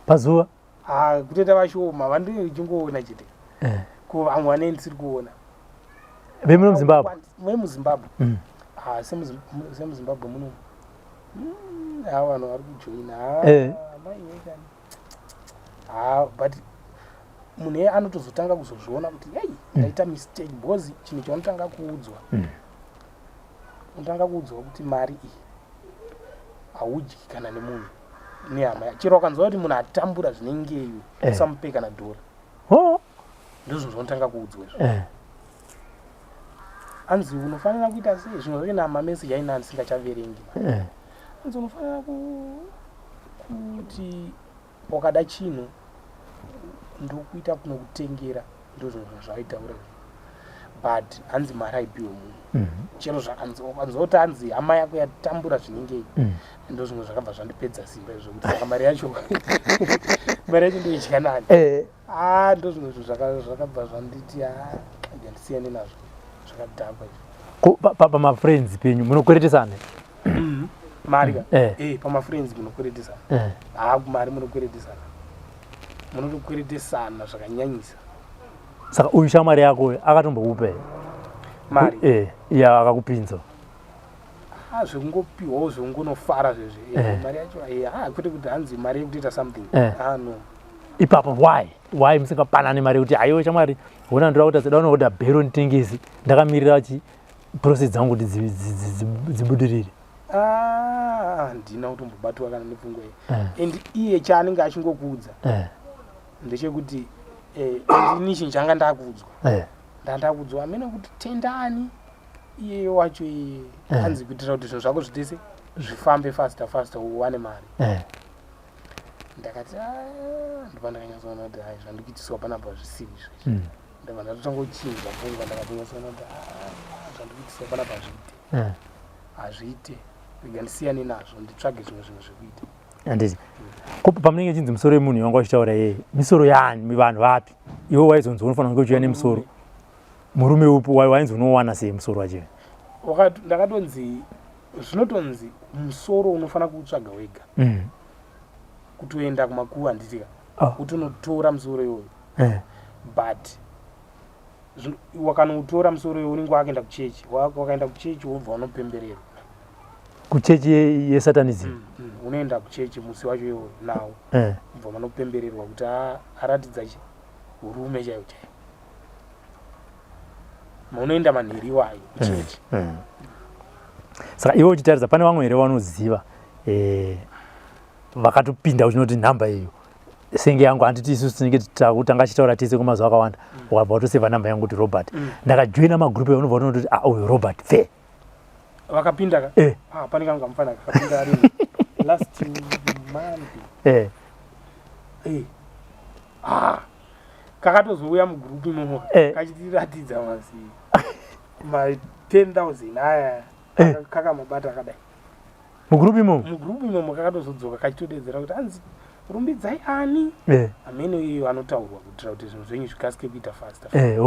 Pazuva? Ah, kutoita vashoma vandinge ndichingoona chete. Ko vamwe vanenge ndisiri kuona. Vemuno muZimbabwe? VemuZimbabwe. Ah, semuZimbabwe muno, ha, vanhu vari kujoina. Maiwe kani, ha, but munhu iye anotozotanga kuzozviona kuti, "Yei, ndaita mistake," because chinhu chaunotanga kuudzwa, unotanga kuudzwa kuti mari iyi haudyi kana nemunhu, nehama. Chero ukanzwa kuti munhu atambura zvinengeyo, usamupe kana dhora. Ndozvinhu zvaunotanga kuudzwa izvo. Anzi unofanira kuita sei, zvimwe zvacho namameseji aina ndisingachaverengi. Anzi unofanira kuti wakada chinhu ndokuita kunokutengera, ndozvinhu zvaitaura izvo. But hanzi mari haipiwe munhu. Chero zvakanzi ukanzwa kuti hanzi hama yako yatambura zvinengei, ndo zvimwe zvakabva zvandipedza simba izvo, kuti saka mari yacho Mari yacho ndoidya nani? Eh. Ah, ndozvimwe zvinhu zvakabva zvanditi ah, ndisiyane nazvo zvakadhakwa izvi. Ko pamafriends penyu munokweretesana? Mari ka? Eh. Eh, pamafriends munokweretesana. Eh. Ah, mari munokweretesana. Munotokweretesana zvakanyanyisa. Saka uyu shamwari yako uyu akatombokupa here? Mari. Eh, iye akakupinza. Ah, zvekungopiwawo zvekungonofara zvezvi. Eh, Eh. mari yacho eh, ah, kwete kuti hanzi mari yekutoita something. Eh. Ah, no. Ipapo why? Why musingapanani mari yekuti aiwe shamwari hona ndoda kuti asida unoda bhero nditengese ndakamirira chi process dzangu kuti dzibudirire. Ah, handina kutombobatwa kana nepfungwa iyi. Eh. And iye chaanenge achingokuudza Eh. ndechekuti eh, and ini chinhu changa ndakuudzwa. Eh. Ndandakuudzwa amene kuti tendani iye wacho iye Eh. hanzi kuitira kuti zvinhu zvako zvitese zvifambe faster faster uwane mari. Eh. Ndakati ah, ndobva ndakanyatsoona kuti hai zvandikuitiswa panapa zvisiri izvo. Ndabva ndatotanga kuchinja pfungwa ndakatonyatsoona kuti ah, zvandikuitiswa panapa hazviite. Eh. Hazviite. Rega ndisiyane nazvo nditsvage zvimwe zvinhu zvekuita. Handiti. Ko pamunenge chinzi musoro wemunhu wanga uchitaura yeye misoro yaani vanhu vapi? Iwe waizonzi unofanira kunge uchiuya nemusoro. Murume upi wainzi unowana sei musoro wacho? Ndakatonzi zvinotonzi musoro unofanira kuutsvaga wega. Kutoenda kumakuva handitika. Oh. Utonotora musoro iwoyo. Eh. But wakanoutora musoro iwoyo unenge wakaenda kuchechi. Wakaenda kuchechi wobva unopembererwa. Kuchechi yesatanism. Unoenda kuchechi musi wacho iwoyo nawo. Eh. Ubva vanopembererwa kuti aratidza urume chaiwo chaiwo. Munoenda manheri iwayo kuchechi. Saka iwe uchitarisa pane vamwe here vanoziva vakatopinda uchinoti nhamba iyo senge yangu handiti isusu tinenge tanga tichitaura tese kwemazuva akawanda ukabva watoseva nhamba yangu kuti Robert. Ndakajoina magroup unobva utonoti ah uyu Robert pfe. Vakapinda ka? Eh. Ah, pane kangu kamufana kakapinda ari last month. Eh. Eh. Ah. Kakatozouya mugroup imomo Eh. kachitiratidza masi ma 10,000 aya Eh. kakamabata akadai. Mugroup imomo? Mugroup imomo kakatozodzoka kachitodedzera kuti hanzi rumbidzai ani? Eh. Amene iyo anotaurwa kuitira kuti zvinhu zvenyu zvikasike kuita faster. Eh,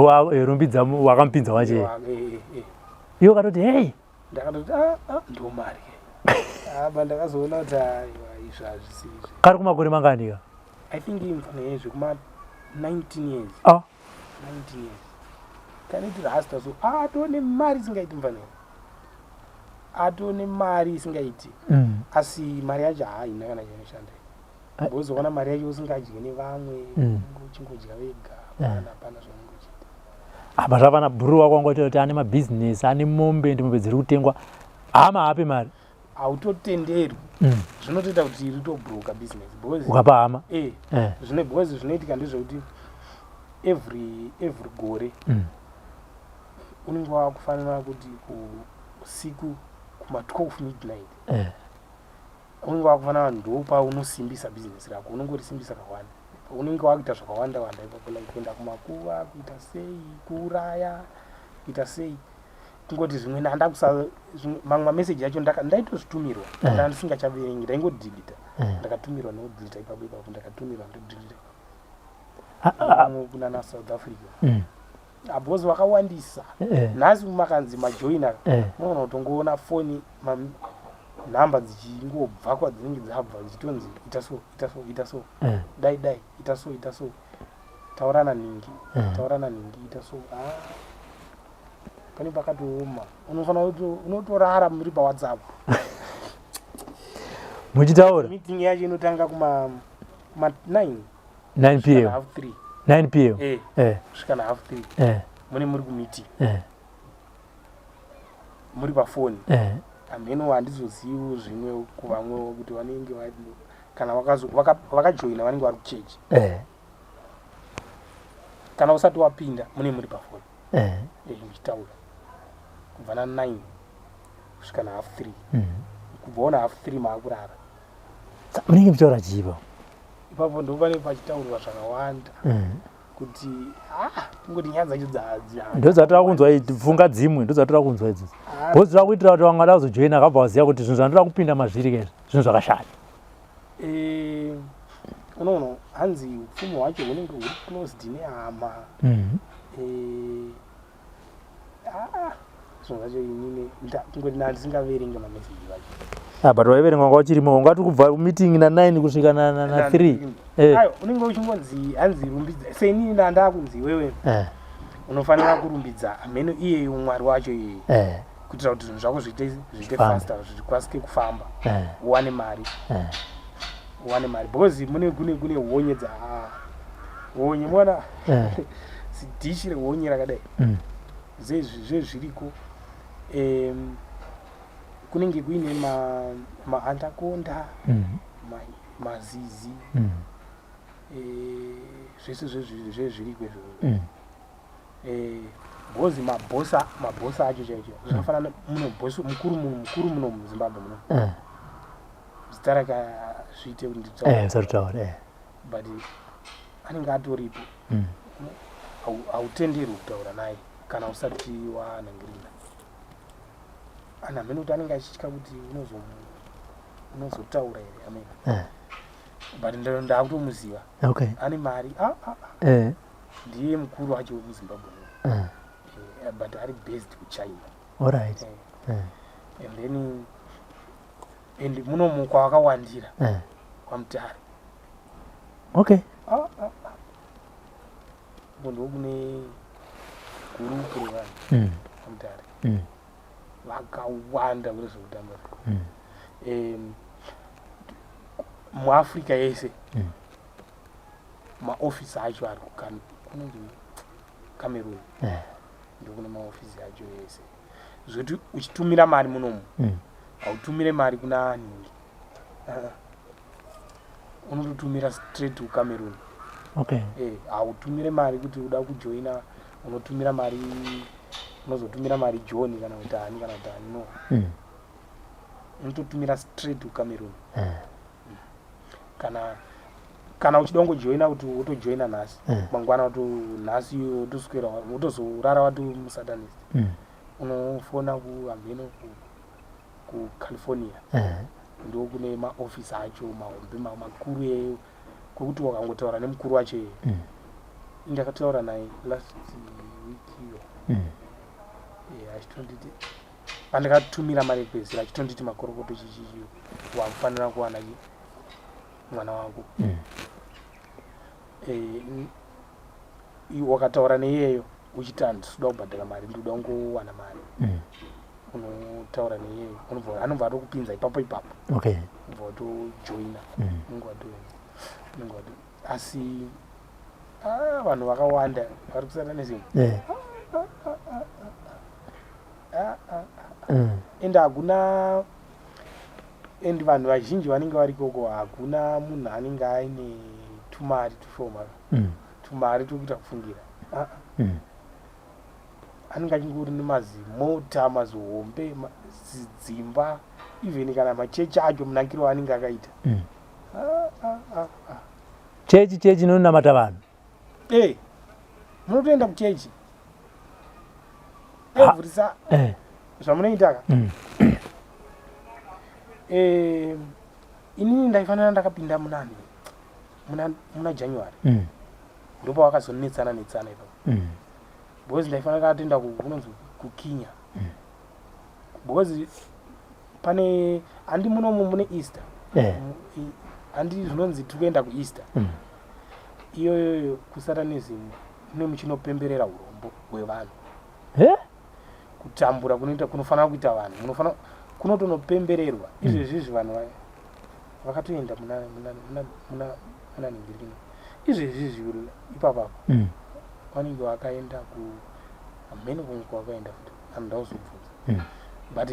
rumbidza wakamupinza wacho. Eh. Iwe ukatoti hey. Ndakatoti ah, ah, ndo mari. Ah, ba ndakazoona kuti aiwa izvi hazvisiri izvi. Kari kumakore mangani ka? I think imfana yezve kuma 19 years. Ah. 19 years. Kaniti rasta so ah atone mari isingaiti mfana. Atone mari isingaiti. Asi mari yacho haina kana chainoshanda. Eh. Uzoona mari yacho usingadyi nevamwe, uchingodya wega, hapana zvaunenge uchiita. Apa zvapana bhuru wako wanga uchitaura kuti ane mabhizinesi, ane mombe, ende mombe dziri kutengwa. Hama haape mari. Hautotenderwi. Zvinotoita kuti ritobroka business because Ukapa hama. Eh. Eh. Zvine because zvinoitika ndezvekuti every gore unenge wakufanira kuti usiku kuma 12 midnight. Eh. Unenge wakufanira ndopa unosimbisa business rako, unongorisimbisa kakawanda. Unenge wakuita zvakawanda wanda ipapo like kuenda kumakuva, kuita sei, kuuraya, kuita sei. Kungoti zvimwe ndanda kusa mamwe mameseji acho ndaitozvitumirwa. Eh. Nda ndisingachaverengi, ndaingodelete. Eh. Ndakatumirwa nokudelete ipapo ipapo, ndakatumirwa ndodelete. Ah, ah, ah. Vamwe kunana South Africa. Because vakawandisa. Eh. Nhasi makanzi majoina. Eh. Unoona kutongoona foni nhamba dzichingobva kwadzinenge dzabva dzichitonzi ita so, ita so, ita so. Eh. Dai dai, ita so, ita so. Taurana ningi, Eh. taurana ningi, ita so. Ah. Pane pakatooma. Unofanira kuti unotorara muri pa WhatsApp. Muchitaura? Meeting yacho inotanga kuma 9. 9 PM. Half 3. 9 PM. Eh. Eh. Kusvika na half 3. Eh. Mune muri kumeeting. Eh. Muri pafoni. Eh. Ameno handizozivi zvimwe kuvamwewo kuti vanenge kana vakajoina vanenge vari kuchechi. Eh. Kana usati wapinda mune muri pafoni. Eh. Eh, muchitaura. Kubva na 9 kusvika na half 3. Kubva na half 3 maakurara. Munenge muchitaura chii ipapo? Ipapo ndo pane pachitaurwa zvakawanda. Kuti kungoti nyaya dzacho Ndo dzatoda kunzwa idzi, pfunga dzimwe ndo dzatoda kunzwa idzodzo. Because toda kuitira kuti vamwe vada kuzojoina akabva vaziva kuti zvinhu zvandoda kupinda mazviri ke izvi, zvinhu zvakashata. Unoona, hanzi upfumi hwacho hunenge huri closed nehama. Ah, zvinhu zvacho inini kungoti ndandisingaverenge mameseji vacho. Ah, but waiverenga wanga uchirimo, ungati kubva meeting na9 kusvika na 3. Ayo, unenge uchingonzi hanzi rumbidza. Seinini ndandakunzi iwewe unofanira kurumbidza hameno iyeyo Mwari wacho iyeye kuitira kuti zvinhu zvako zviite faster, zvikasike kufamba, uwane mari, uwane mari, because mune kune honye dza honye mona zidhishi rehonye rakadai. Zvezviriko, kunenge kuine maandakonda, mazizi, zvese zvezviriko izvozvo, because mabhosa acho chaicho zvakafanana muno bosi mukuru, munhu mukuru muno muZimbabwe muno, zita rake zviite kuti nditaure. Usaritaura. But anenge atoripo. Hautenderwi kutaura naye kana usati wanhangirina. Anhu hamene kuti anenge achitya kuti unozotaura here, amene. But ndakutomuziva. Ane mari. Ah, ah, ah. Ndiye mukuru wacho wemuZimbabwe muno. But ari based kuChina. And then and munomu kwavakawandira kwaMutare. Ah, ah, ah. Uko ndokune gurupu revanhu kwaMutare vakawanda kune zvekutamba. MuAfrica yese maofisi acho ari kunonzi Cameroon. Ndokune maofisi acho ese, zvekuti uchitumira mari munomu hautumire mari kuna nhingi. Ah, unototumira straight kuCameroon. Hautumire mari kuti uda kujoina, unotumira mari, unozotumira mari John kana kuti ani kana kuti ani, no. Unototumira straight kuCameroon. Kana uchida kungojoina kuti wotojoina nhasi, mangwana wato nhasi wotoswera wotozorara wati musatanist, unofona kuhameno kuCalifornia. Ndo kune maofisi acho mahombe, makuru eyo, kwekuti wakangotaura nemukuru wacho iye. Ndakataura naye last week iyo. Achitonditi pandakatumira mari yekupedzisira, achitonditi makorokoto, chichichi, wakufanira kuwana mwana wako. Wakataura neiyeyo uchiti handisi kuda kubhadhara mari, ndikuda kungowana mari, unotaura neiyeyo, anobva atokupinza ipapo ipapo. Ubva watojoina. Unenge wato asi ah, vanhu vakawanda vari kusatanism. Ah, ah, and hakuna, and vanhu vazhinji vanenge vari ikoko, hakuna munhu anenge aine tumari tushoma, tumari tokuita kufungira. Ah, ah. Anenge achingori nemazimota mazihombe, dzimba, even kana machechi acho munakiro anenge akaita. Ah, ah, ah, ah. Chechi inonamata vanhu. Munotoenda kuchechi every sa zvamunoitaka. Inini ndaifanira ndakapinda munani, muna January. Ndopawakazonetsana netsana ipapo, because ndaifanira katoenda kunonzi kuKenya, because pane handi munomu mune Easter. Handi zvinonzi tiri kuenda kuEaster iyoyoyo, kusatanism mune muchinopemberera urombo hwevanhu, kutambura kunoita kunofanira kuita vanhu, munofanira kunotonopembererwa. Izvezvizvi vanhu vakatoenda muna ningirino izvezvizvi ipapapo. Vanenge vakaenda ku hamene kumwe kwavakaenda futi, anoda kuzobvunza. But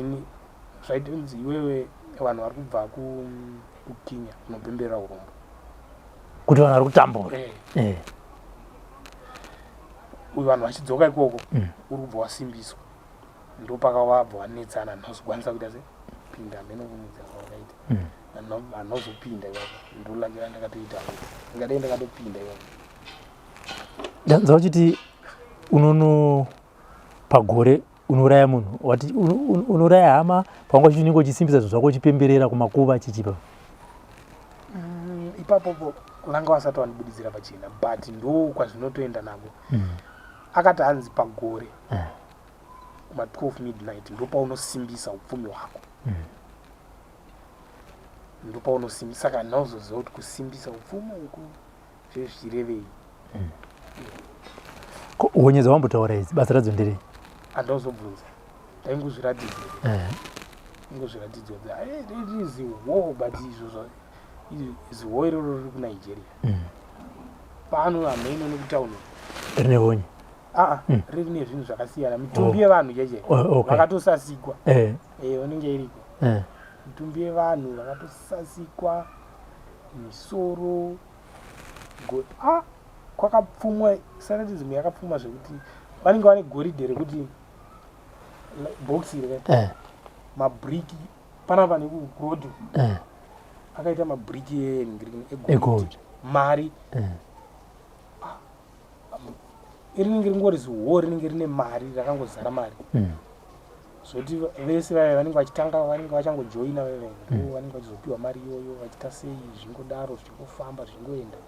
zvaitonzi iwewe vanhu vari kubva kuKenya kunopemberera urombo. Kuti vanhu vari kutambura. Uyu vanhu vachidzoka ikoko, uri kubva wasimbiswa, ndopakavabva wanetsana, handinozokwanisa kuita se pinda hamene kumudza kwavakaita. Handinozopinda ipapo, ndolakira ndakatoita, ndingadai ndakatopinda ipapo. Ndanzwa uchiti unono pagore unouraya munhu, wati unouraya hama, pawanga uchinenge uchisimbisa zvinhu zvako, uchipemberera kumakuva chichipa. Ipapopo. Vanga vasati vandibudidzira pachena, but ndo kwazvinotoenda nako. Akati hanzi pagore kuma 12 midnight ndopaunosimbisa upfumi hwako. Ndopaunosimbisa. Saka handina kuti kusimbisa upfumi uku zvezvichirevei. Ko, honye dzawambotaura idzi, basa radzo nderei? Handauzobvunza, ndaingozviratidzwa. Ingozviratidzwa kuti ziho, but izvozvo ziho iroro riri kuNigeria. Pano hameno nekutauni. Rine honye? Aa, riri nezvinhu zvakasiyana, mitumbi yevanhu cheche. Vakatosasikwa. Unenge iriko. Mitumbi yevanhu vakatosasikwa misoro. Ah, kwakapfumwa. Satanism yakapfuma zvekuti vanenge vane goridhe rekuti bhokisi iri, mabriki panapa nekuroad akaita mabriki egold. Egold. Mari. Rinenge ringori ziho, rinenge rine mari, rakangozara mari, zvoti vese vaya vanenge vachitanga, vanenge vachangojoina vaya, ndo vanenge vachizopiwa mari iyoyo, vachiita sei, zvingodaro, zvichingofamba, zvichingoenda.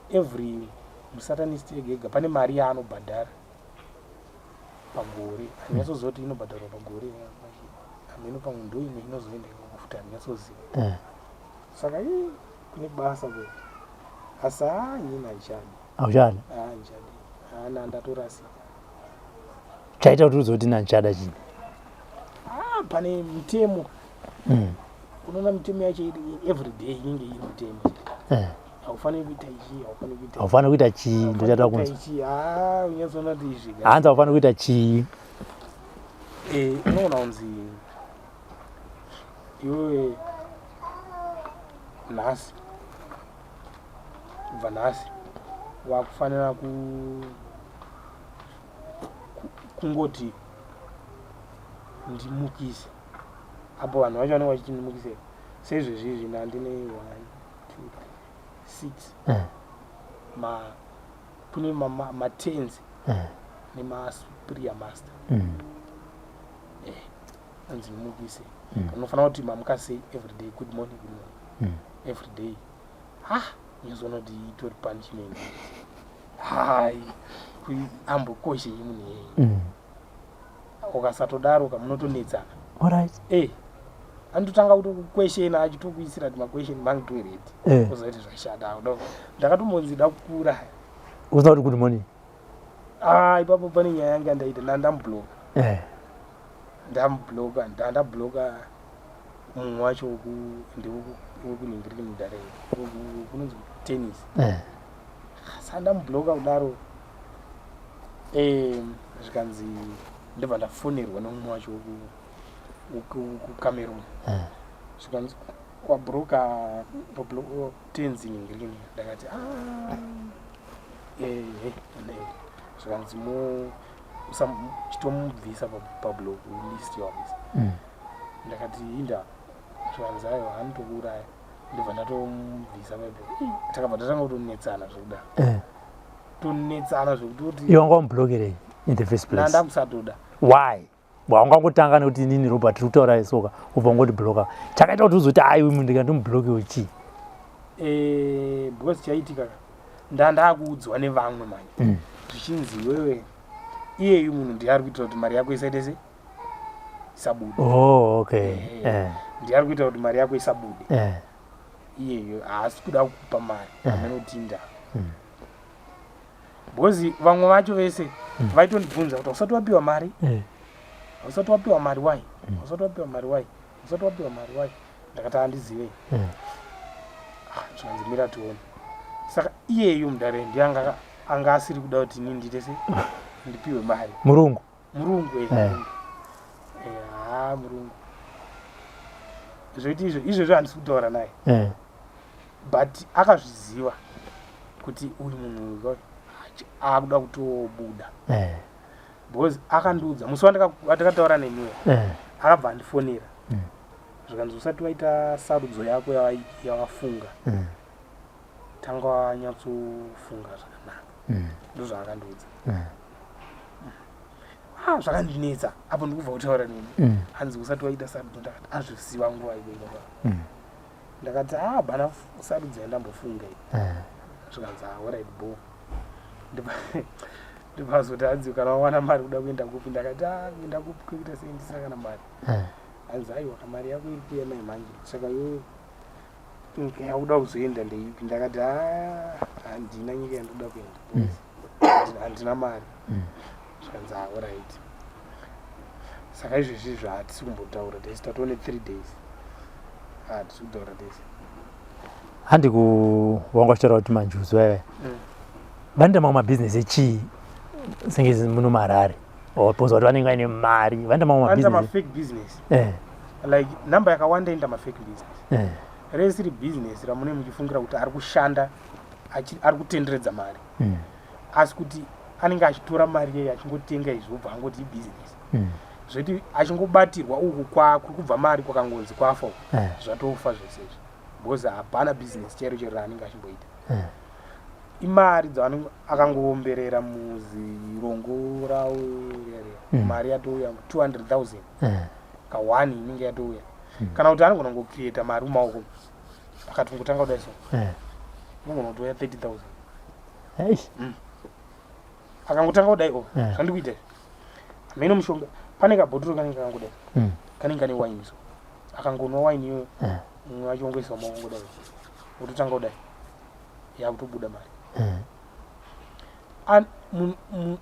Every musatanist ega ega pane mari yaanobhadhara pagore. Handinyatsoziva kuti inobhadharwa pagore, hameno, pamwe ndo imwe inozoenda ikoko futi, handinyatsoziva. Saka ii, kune basa kwe, asi haa, inini handichadi. Hauchadi? Haa, handichadi, haana, ndatorasika. Chaita kuti uzoti nandichada chii? Ah, pane mitemo. Unoona mitemo yacho iri everyday, inenge iri mitemo. Haufaniri kuita ichi, haufaniri kuita. Haufaniri kuita chii? Ndochada kunzwa. Ichi, haa, unyatsoona kuti izvi ka. Hanzi haufaniri kuita chii? Unoona kunzi iwewe nhasi, kubva nhasi wakufanira kungoti ndimukise. Apo vanhu vacho vanenge vachiti ndimukise seizvezvi izvi, ndandine 1, 2, 3, 6. Ma kune matens nemasuperior master. Anzi ndimukise. Unofanira kuti mamuka sei everyday, good morning, good morning, every day. Ha, unozoona kuti itori punishment. Hai, ambokoshei munhu iyeye. Ukasatodaro kamunotonetsana. Anototanga kutokukweshena, achitokuisira ti maquestion mangitoredi. Uzoti zvashata. Ndakatombonzi da kukura. Usina kuti good morning? Ah, ipapo pane nyaya yanga ndaita, ndandamubloka. Ndamubloka, ndandabloka mumwe wacho ndewekuningiriki mudare kunonzi tennis. Saka ndamubloka kudaro, zvikanzi ndobva ndafonerwa nemumwe wacho kuCameroon. Zvikanzi wabroka tenzi ningirikini. Ndakati, "Ah, ehe." Zvikanzi chitomubvisa pablock list yawabvisa. Ndakati inda. Zvikanzi aiwa, anotokuuraya. Ndobva ndatomubvisa paipo. Takabva tatanga kutonetsana zvekudaro. Tonetsana zvekutoti. Iwe wanga wamublokerei in the first place? Ndandakusatoda. Why? Waungangotanga nekuti inini Robert tiri kutaura isoka, ubva ungoti bloka. Chakaita kuti uzoti aiwi, munhu ndikandimublokewo chii? Because chaitika ka, ndandakuudzwa nevamwe manje, zvichinzi iwewe, iyeyu munhu ndiye ari kuitira kuti mari yako isaite se isabude. Oh, okay. Ndiye ari kuita kuti mari yako isabude. Iyeyo haasi kuda kukupa mari. Amenotinda because vamwe vacho vese vaitondibvunza kuti hausati wapiwa mari? Hausati wapiwa mari, wai? Hausati wapiwa mari, wai? Hausati wapiwa mari, wai? Ndakati handizivei. Ah, zvikanzi mira tione. Saka iyeyu mudare ndiye anga asiri kuda kuti inini ndiite se ndipiwe mari. Murungu? Murungu. Murungu. Ha, murungu. Zvoiti izvo izvozvo handisi kutaura naye, but akazviziva kuti uyu munhu uyu akuda kutobuda, because akandiudza musi wandakataura neniwe. Akabva andifonera, zvikanzi usati waita sarudzo yako yawafunga, tanga wanyatsofunga zvakanaka. Ndozvaakandiudza. Ah, zvakandinetsa apo ndikubva kutaura neni. Hanzi usati waita sarudzo. Ndakati azviziva nguva iyoyo. Ndakati, "Ah, bana sarudza yandambofunga iyi." Zvikanzi, "Ah, alright, bo." Ndipazoti hanzi, "Kana wawana mari kuda kuenda kupi?" Ndakati, "Ah, kuenda kupi? Kuita sei ndisina kana mari?" Hanzi, "Aiwa, kamari yako iri kuuya nayo manje, saka iwe nyika yakuda kuzoenda ndeipi?" Ndakati, "A, handina nyika yandoda kuenda, handina mari." Zvikanzi, "Ah, alright." Saka izvezvi izvo hatisi kumbotaura tese, tatone 3 days hatisi kutaura tese. Handi ku wanga uchitaura kuti manjuzu aya vanoita mamwe mabhizinesi echii, senge muno muHarare because kuti vanenge vaine mari, vanoita mamwe Vanoita mabhizinesi? Mafake business. Like namba yakawanda inoita mafake business. Resiri business ramune muchifungira kuti ari kushanda, ari kutenderedza mari, asi kuti anenge achitora mari yeye achingotenga izvi, obva angoti ibhizinesi. Zvoti achingobatirwa uku kuri kubva mari kwakangonzi kwafa uku, zvatofa zvese izvi, because hapana business chairo chero raanenge achimboita. Imari dzaanenge akangoomberera muzirongo rawo riya riya. Mari yatouya, 200 000 ka1 inenge yatouya. Kana kuti anogona kungocreata mari mumaoko, akatongotanga kudai so, inogona kutouya 30 000. Eish. Akangotanga kudai o zvandikuita izvi, hameno mushonga, pane kabhotoro kanenge kakangodai, kanenge kane waini, so akangonwa waini iyoyo, mumwe wacho ongoisa mumaoko kudai, ototanga kudai, yakutobuda mari.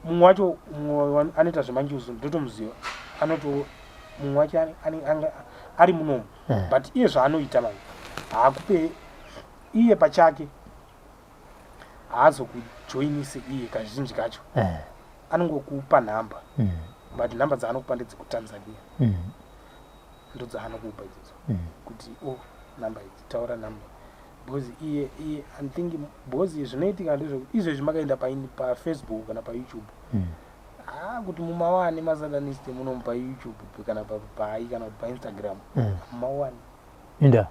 Mumwe wacho, mumwe anoita zvemanjuzu, ndotomuziva, anoto mumwe wacho ari munomu. But iye zvaanoita manje, haakupe iye pachake, haazokujoinise iye kazhinji kacho. Anongokupa nhamba, but nhamba dzaanokupa ndedzekuTanzania. Ndodzaanokupa idzodzo, kuti o nhamba idzi, taura nhamba, because iye I think, because zvinoitika ndezvekuti izvezvi makaenda paFacebook kana paYouTube, ah, kuti mumawane masatanist munomu paYouTube kana pai kana kuti paInstagram, mumawane. Inda.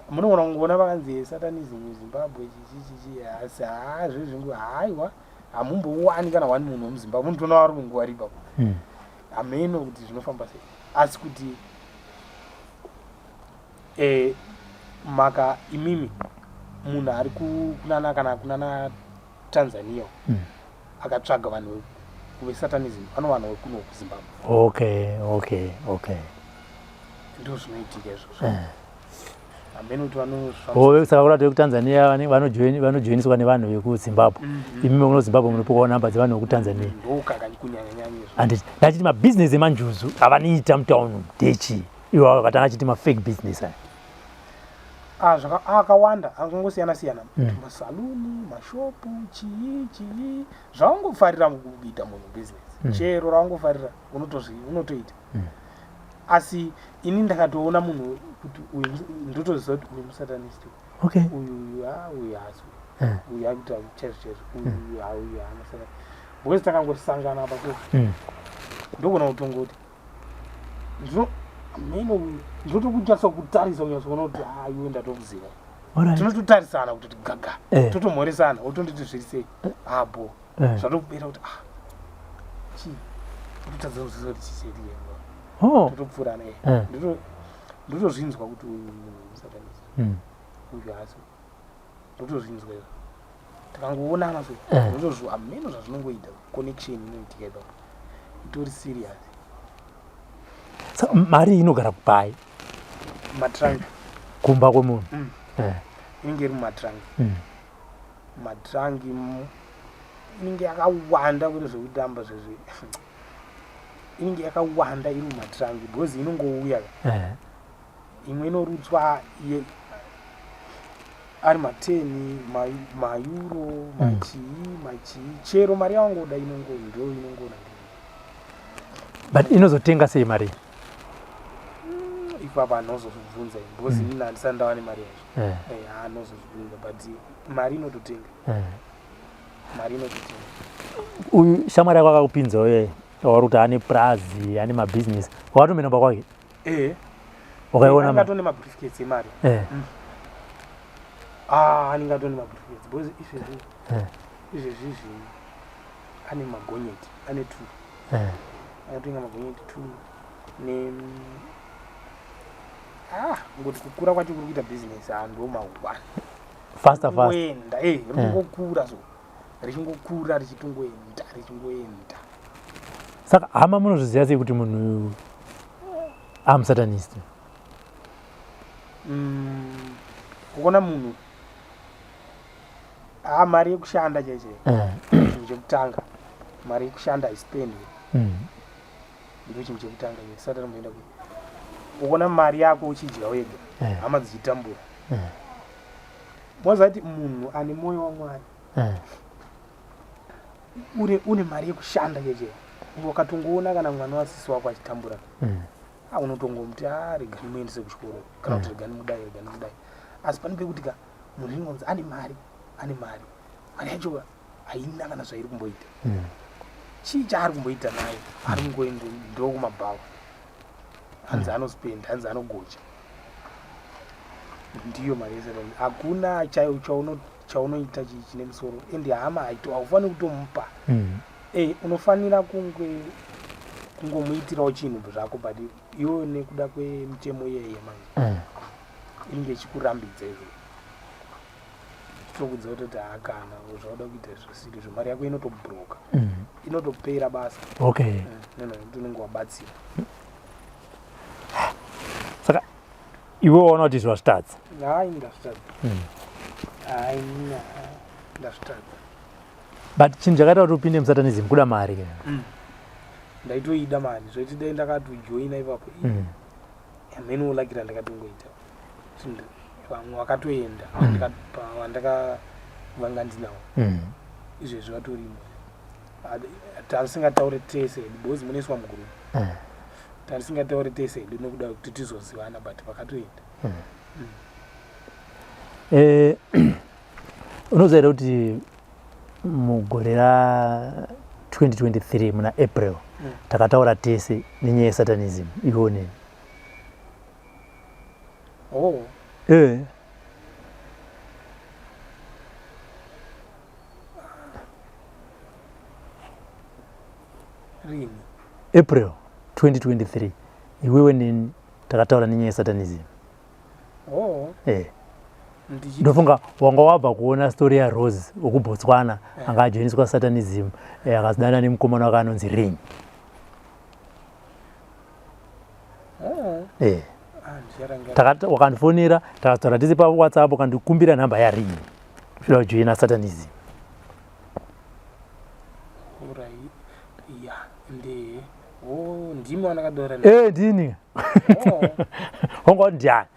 Munogona kungoona vakanzi "satanism Zimbabwe", chichi chichi, asi haa, zvezvingu haiwa, hamumbowani kana wani munhu wemuZimbabwe, munotoona vari kunguva ri ipapo. Hameno kuti zvinofamba sei, asi kuti maka imimi munhu ari kunana kana kunana Tanzania, akatsvaga vanhu vesatanism, anowana wekuno kuZimbabwe. Ndo zvinoitika izvozvo. Hameno kuti vanozvifambisa. Oh, saka kurati vekuTanzania vanojoiniswa nevanhu vekuZimbabwe? Mhm. Imimi muno Zimbabwe munopiwawo namba dzevanhu vekuTanzania? Ndokaka kunyanyanyanya izvo. Handiti ndachiti mabhizinesi emanjuzu avanoita mutauni umu ndeechii, ivo vakatanga achiti mafake business aya? Ah, akawanda, akangosiyana siyana. Masaluni, mashopu, chii chii, zvawangofarira kuita munhu business, chero rawangofarira unotoita. Asi ini ndakatoona munhu kuti uyu ndotoziva kuti uyu musatanist. Uyu, uyu, ah, uyu haasi. Uyu akuita chaizvo chaizvo, uyu, ah, uyu haana satan, because takangosangana apa so, ndogona kutongoti meno ndotokunyatsa kutarisa, kunyatsoona kuti ah, iwe ndatokuziva. Tinototarisana kutoti gaga. Totomhoresana, wotonditi, "Zviri sei?" "Ah, bo." Zvatokubera kuti, ah, chii, totadza kuziva kuti chii chaitika. Totopfuurana. Ndotozvinzwa kuti uyu munhu musatanist. Uyu haasi, ndotozvinzwa izvo tikangoonana so. Ndotozvo, hameno zvazvinongoita, connection inoitika ipapo itori serious. Saka mari inogara kupai? Matrunk. Kumba kwemunhu? Mm. Inenge iri mumatrunk. Matrunk inenge yakawanda, kwete zvekutamba zvezvi, inenge yakawanda iri mumatrunk, because inongouya. Imwe inorutswa ari mateni, mayuro, machii machii, chero mari yawangoda inongo ndo inongona. But inozotenga sei mari? Ipapo anozozvibvunza, because inini handisati ndava nemari yacho. Anozozvibvunza, but mari inototenga. Mari inototenga. Uyu shamwari yako akakupinza uye wauri kuti ane prazi, ane mabhizinesi, wakatomena kwake? Eh. Wakaiona Anenge atone mabriefcase emari. Ah, anenge atone mabriefcase, because izvezvi izvezvi izvi ane magonyeti, ane two. Akatenga magonyeti two ne Ah, ngoti kukura kwacho kuri kuita business hando mahwani. Faster fast. Kuenda eh richingokura so. Richingokura richitongoenda richingoenda. Saka hama munozviziva sei kuti munhu amusatanist? Kuona munhu ah mari yekushanda chaicho. Chinhu chekutanga mari yekushanda haispendwi. Ndo chinhu chekutanga iwe sati anomboenda ku ukaona mari yako uchidya wega hama dzichitambura. Moziva kuti munhu ane mwoyo waMwari une mari yekushanda chaicho. Ukatongoona kana mwana wasisi wako achitambura unotongomuti ah rega ndimuendese kuchikoro kana kuti rega ndimudai rega ndimudai. Asi pane pekuti ka munhu inonzi ane mari ane mari mari yacho haina kana zvairi kumboita. Chii chaari kumboita nayo? Ari kungoenda ndokumabhawa, hanzi anospenda, hanzi anogocha. Ndiyo mari yesatani. Hakuna chaunoita chine musoro. Ende hama haufaniri kutomupa. Unofanira kungomuitirawo chinhu zvako, but iwe nekuda kwemitemo iyeye manje inenge ichikurambidza izvo. Tokudza kutoti haakana zvauda kuita zvisiri izvo, mari yako inotobroka. Inotopera basa. Okay. Unenge wabatsira. Saka iwe waona kuti izvo wazvitadza? Hayi, ndazvitadza. Hayi, ndazvitadza. But chinhu chakaita kuti upinde musatanism kuda mari ke? Ndaitoida mari, zvoiti dai ndakatojoina ipapo. Hameno ulakira ndakatongoita. Vamwe vakatoenda vandakavanga ndinawo. Izvezvi vatorimo. Tarisingataure tese hedu because munoiswa mugroup. Tarisingataure tese hedu nekuda kuti tizozivana, but vakatoenda. Unoziva here kuti mugore ra 2023 muna April takataura tese nenyaya yesatanism iwe neni? Oh. Rini? April 2023 iwewe neni takataura nenyaya yesatanism. Oh. Ndofunga wanga wabva kuona story yaRose wekuBotswana anga ajoiniswa satanism, akazodana nemukomana wake anonzi Ring. Oh. Wakandifonera takataura tese paWhatsApp, ukandikumbira nhamba yaRing uchida kujoina satanism. Alright. Yeah, ndi. Oh, ndimi wandakadora. Ndini. Oh. Wanga wati ndiani?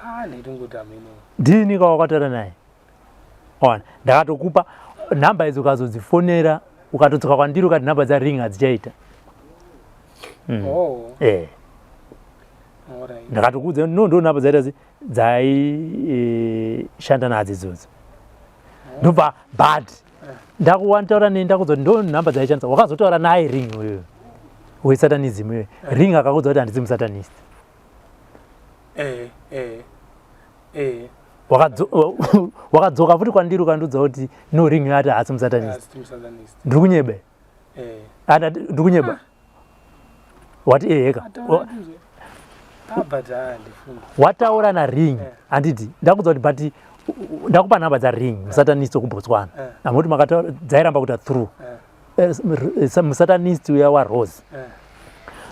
Ah, ndaitongoti ameno. Ndini kawakataura naye. Ona, ndakatokupa nhamba idzi ukazodzifonera ukatodzoka kwandiri ukati nhamba dzaRing hadzichaita. Oh. Alright. Ndakatokuudza no ndo nhamba dzaita dzaishanda nadzo idzodzo. Ndobva but ndakuwantaura nei ndakudza kuti ndo nhamba dzaishandisa. Wakazotaura naye Ring uyu wesatanism uyu. Ring akakuudza kuti handisi musatanist. Wakadzoka futi kwandiri ukandiudza kuti no Ring ati haasi musatanist. Ndiri kunyeba. Ndiri kunyeba. Wati eheka. Wataura naRing handiti ndakudza kuti but ndakupa nhamba dzaRing musatanist wekuBotswana. Amoti makataura dzairamba kuita through. Musatanist uya waRose.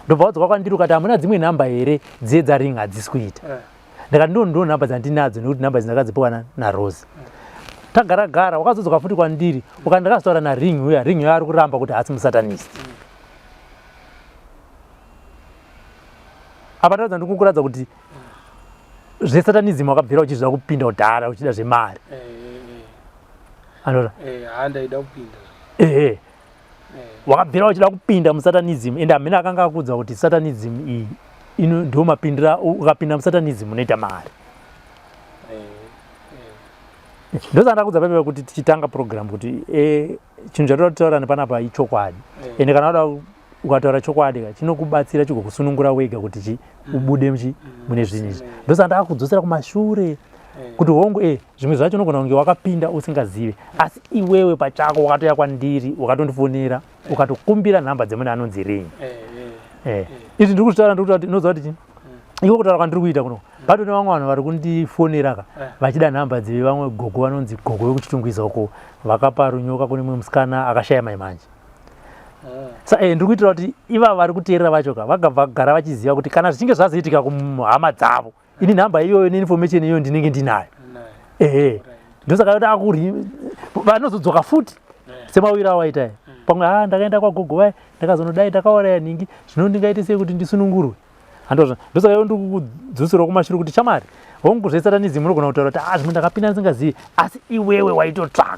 Ndobva wadzoka kwandiri ukati hamuna dzimwe nhamba here dziye dzaRing hadzisi kuita. Ndakati ndo nhamba dzandinadzo nekuti nhamba idzi ndakadzipiwa naRose. Tagara gara wakazodzoka futi kwandiri ukati ndakazotaura naRing uya, Ring uya ari kuramba kuti haasi musatanist. Apa taudza ndikukuratidza kuti zvesatanism wakabvira uchizvida kupinda kudhara uchida zvemari. Anoona? Handaida kupinda. Wakabvira uchida kupinda musatanism ende hamene akanga akuudza kuti satanism iyi ino ndo mapindira, ukapinda musatanism unoita mari. Ndosaka ndakudza pepe kuti tichitanga program kuti chinhu chatoda kutaura nepanapa ichokwadi. Ende kana wada ukataura chokwadi ka chinokubatsira chigokusunungura wega kuti chi ubude mune zvinhu izvi. Ndosaka ndakakudzosera kumashure kuti hongu zvimwe zvacho unogona kunge wakapinda usingazive, asi iwewe pachako wakatouya kwandiri wakatondifonera ukatokumbira nhamba dzemunhu anonzi Ring. Izvi ndiri kuzvitaura ndiri kutaura kuti unoziva kuti chii? Iko kutaura kwandiri kuita kuno, patone vamwe vanhu vari kundifonera ka vachida nhamba dzevamwe gogo vanonzi gogo vekuChitungwiza uko, vakapa runyoka kune mumwe musikana akashaya mai manje. Sa ndiri kuitira kuti ivava vari kuteerera vacho ka vagabva vagara vachiziva kuti kana zvichinge zvazoitika kuhama dzavo, ini nhamba iyoyo neinformation iyoyo ndinenge ndinayo. Ehe, ndosaka kuti akuri vanozodzoka futi semawiro awaita pamwe, ha, ndakaenda kwagogo vai, ndakazonodai, ndakauraya nhingi, zvino ndingaite sei kuti ndisunungurwe? Handozva. Ndosaka iwo ndiri kukudzoserawo kumashure kuti shamwari, hongu, zvesatanism unogona kutaura kuti, ah, zvimwe ndakapinda ndisingazivi, asi iwewe waitotsvaga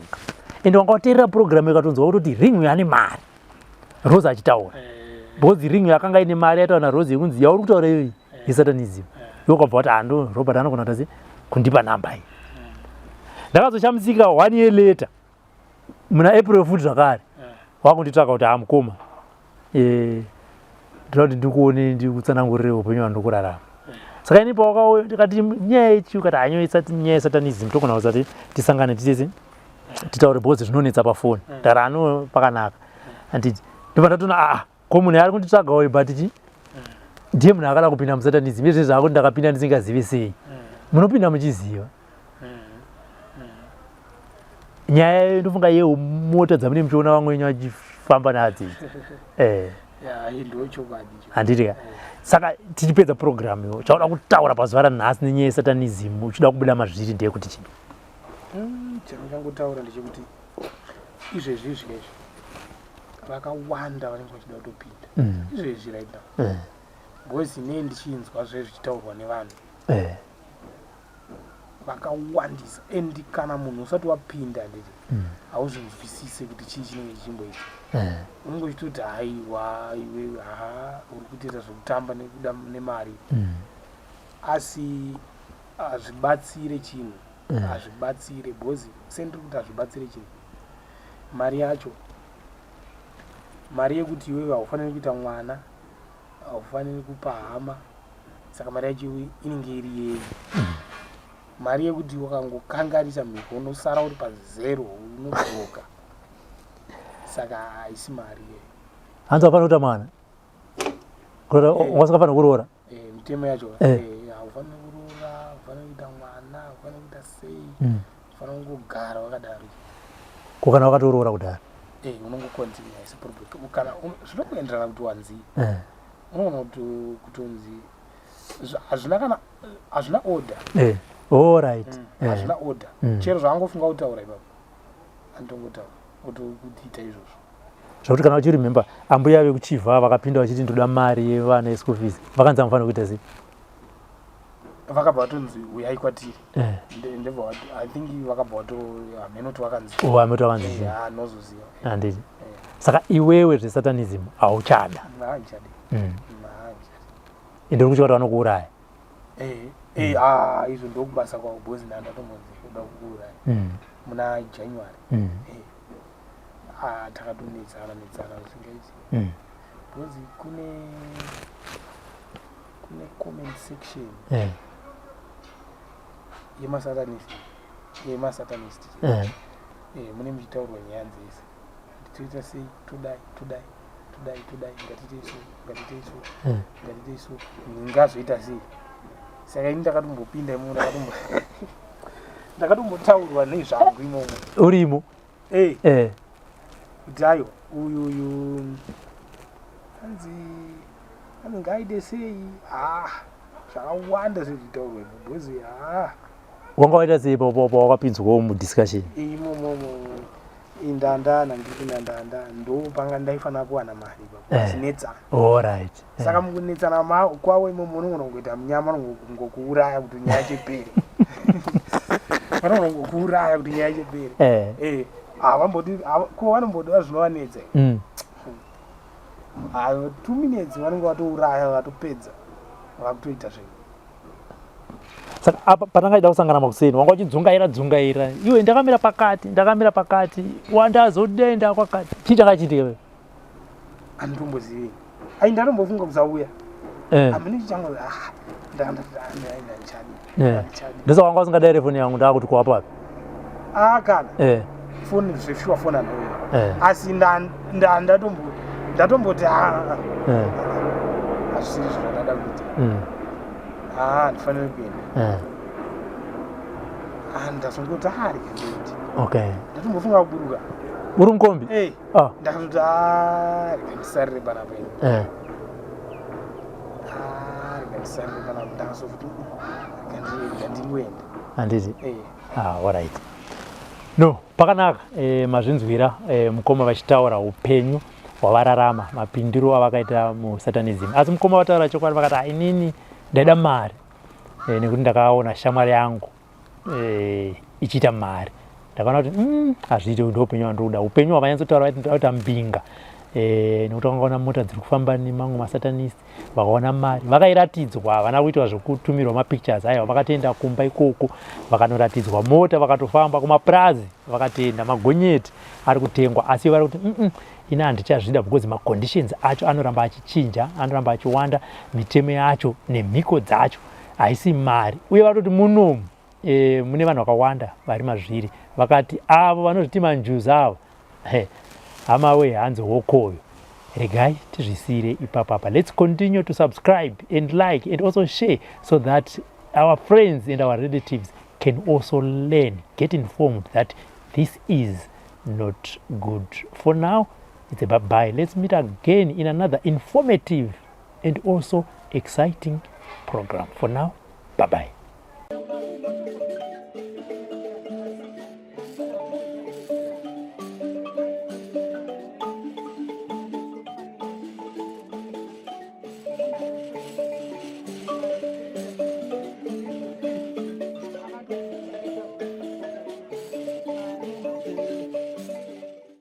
ende wanga wateerera purogiramu ikatonzwa kutoti ring uyo ane mari, Rose achitaura, because ring yakanga ine mari yataura naRose yekunzi yauri kutaura iyoyi yesatanism. Iwe ukabva wati, hando Robert anogona kuita sei kundipa nhamba iyi. Ndakazoshamisika one year later muna April futi zvakare wakunditsvaka kuti, hamukoma, ndinoda kuti ndikuone, ndikutsanangurire upenyu hwandiri kurarama. Saka ini pawakauya ndikati, nyaya yechi? Ukati, hanyo nyaya yesatanism, togona kusati tisangane titese titaure because zvinonetsa pafoni. Ndakati, ano pakanaka, handiti? Ndobva ndatona, aa, ko munhu ari kunditsvaga uyu, but chi ndiye munhu akada kupinda musatanism. Izvezvi zvako ndakapinda ndisingazivi sei? Munopinda muchiziva. Nyaya iyo ndofunga yemota dzamune muchiona vamwe wenyu vachifamba nadzo idzi. Ya, ndo chokwadi icho. Handiti ka? Saka tichipedza program iyo, chauda kutaura pazuva ranhasi nenyaya yesatanism uchida kubuda mazviri ndeyekuti chii? Chandingangotaura ndechekuti izvezvi izvi izvi vakawanda vanenge vachida kutopinda izvezvi right now, because inei ndichinzwa zve zvichitaurwa nevanhu vakawandisa, and kana munhu usati wapinda, handiti, hauzvinzwisise kuti chii chinenge chichimboita. Unenge uchitoti, haiwa iwe, ha, uri kutoita zvekutamba nekuda nemari, asi hazvibatsire chinhu. Hazvibatsire because sendiri kuti hazvibatsire chinhu. Mari yacho, mari yekuti iwewe haufaniri kuita mwana, haufaniri kupa hama, saka mari yacho iwe inenge iri yei? Mari yekuti wakangokanganisa mhiko unosara uri pazero, unodzoka, saka haisi mari iyeyo. Hanzi wafanira kuita mwana? Wasingafanira kuroora? Mitemo yacho, haufaniri kuroora, haufaniri kuita mwana, haufaniri kuita sei, ufanira kungogara wakadaro. Ko kana wakatoroora kudhara? Unongocontinue, haisi problem. Kana zvinokuenderana kuti wanzii, unogona kutonzi hazvina, kana hazvina order. Alright. Hazvina order. Chero zvaangofunga kutaura ipapo anotongotaura otokuita izvozvo. Zvakuti kana uchiremember, ambuya vekuChivha vakapinda vachiti, ndoda mari yevana yeschool fees, vakanzi amufanira kuita sei? Vakabva vatonzi, uyai kwatiri. Ndebva I think vakabva vato, hamenoti vakanzi. Hameno vakanzi chii. Nozoziva. Handiti? Saka iwewe zvesatanism hauchada? Handichadi. Handichadi. Ende uri kuchia kuti vanokuuraya? Ah, izvo ndokubasa kwavo, because ndandatombonzi uda kukuuraya muna January. Ah, takatonetsana netsana zvisingaiti, because kune comment section yemasatanist, yemasatanist. Mune muchitaurwa nyaya dzese kuti toita sei, todai, todai, todai, todai, ngatitei so, ngatitei so, ngatitei so, ndingazoita sei? Saka ini ndakatombopinda imomo, ndakatombotaurwa nezvangu imomo. Urimo? Kuti aiwa, uyu uyu anzi anzi ngaaite sei. Ah, zvakawanda zvezvitaurwa imo because, ah. Wanga waita sei pawakapinzwawo mudiscussion? Imomomo indandana ndiri ndandanda, ndo panga ndaifanira kuwana mari ipapo, vachinetsana. Saka mukunetsana kwavo imomo unogona kungoita munyama, unongokuuraya kuti nyaya chepere, vanogona kungokuuraya kuti nyaya chepere. Havambodi ko, vanomboda zvinovanetsa. 2 minutes vanenge vatouraya, vatopedza, vakutoita zvinhu. Saka apa patangaida kusangana makuseni wanga uchidzungaira dzungaira iwe, ndakamira pakati, ndakamira pakati, wandazodenda kwakati, chii changa chiitika? Handitombozivi, ai, ndatombofunga kusauya. Hamene chichango, ah, ndandichadi. Ndosaka wanga usingadaire foni yangu, ndakuti kuwapapi? Ah, kana foni zveshuwa, foni anouya, asi ndatomboti, ah, hazvisiri zvandada kuita. Haa, handifaniri kuenda. Ah, ndazongoti ah, rega ndiende. Ndatombofunga kuburuka. Uri mukombi? Eh. Ah. Ndakatoti ah, rega ndisarire panapa ini. Ah, rega ndisarire panapa. Ndakazoti rega ndingoenda. Handiti? Eh. Ah, alright. No, pakanaka mazvinzwira mukoma vachitaura upenyu hwavararama, mapindiro avakaita musatanism. Asi mukoma vataura chokwadi vakati, "Ah, inini ndaida mari nekuti ndakaona shamwari yangu ichiita mari, ndakaona kuti hazviiti, ndo upenyu hwandinoda." Upenyu hwavanyatsotaura vaiti ndoda kuita mbinga nekuti vakaona mota dziri kufamba nemamwe masatanist, vakaona mari vakairatidzwa. Havana kuitwa zvokutumirwa mapictures, aiwa, vakatoenda kumba ikoko vakanoratidzwa mota, vakatofamba kumapurazi, vakatoenda magonyeti ari kutengwa. Asi vari kuti, ini handichazvida because maconditions acho anoramba achichinja, anoramba achiwanda, mitemo yacho nemhiko dzacho haisi mari." Uye vatoti munomu mune vanhu vakawanda vari mazviri. Vakati avo vanozviti manjuzi avo, hama we, hanzi hokoyo. Regai tizvisiyire ipapapa. Let's continue to subscribe and like and also share so that our friends and our relatives can also learn, get informed that this is not good. For now, it's a bye bye. Let's meet again in another informative and also exciting program. For now, bye bye.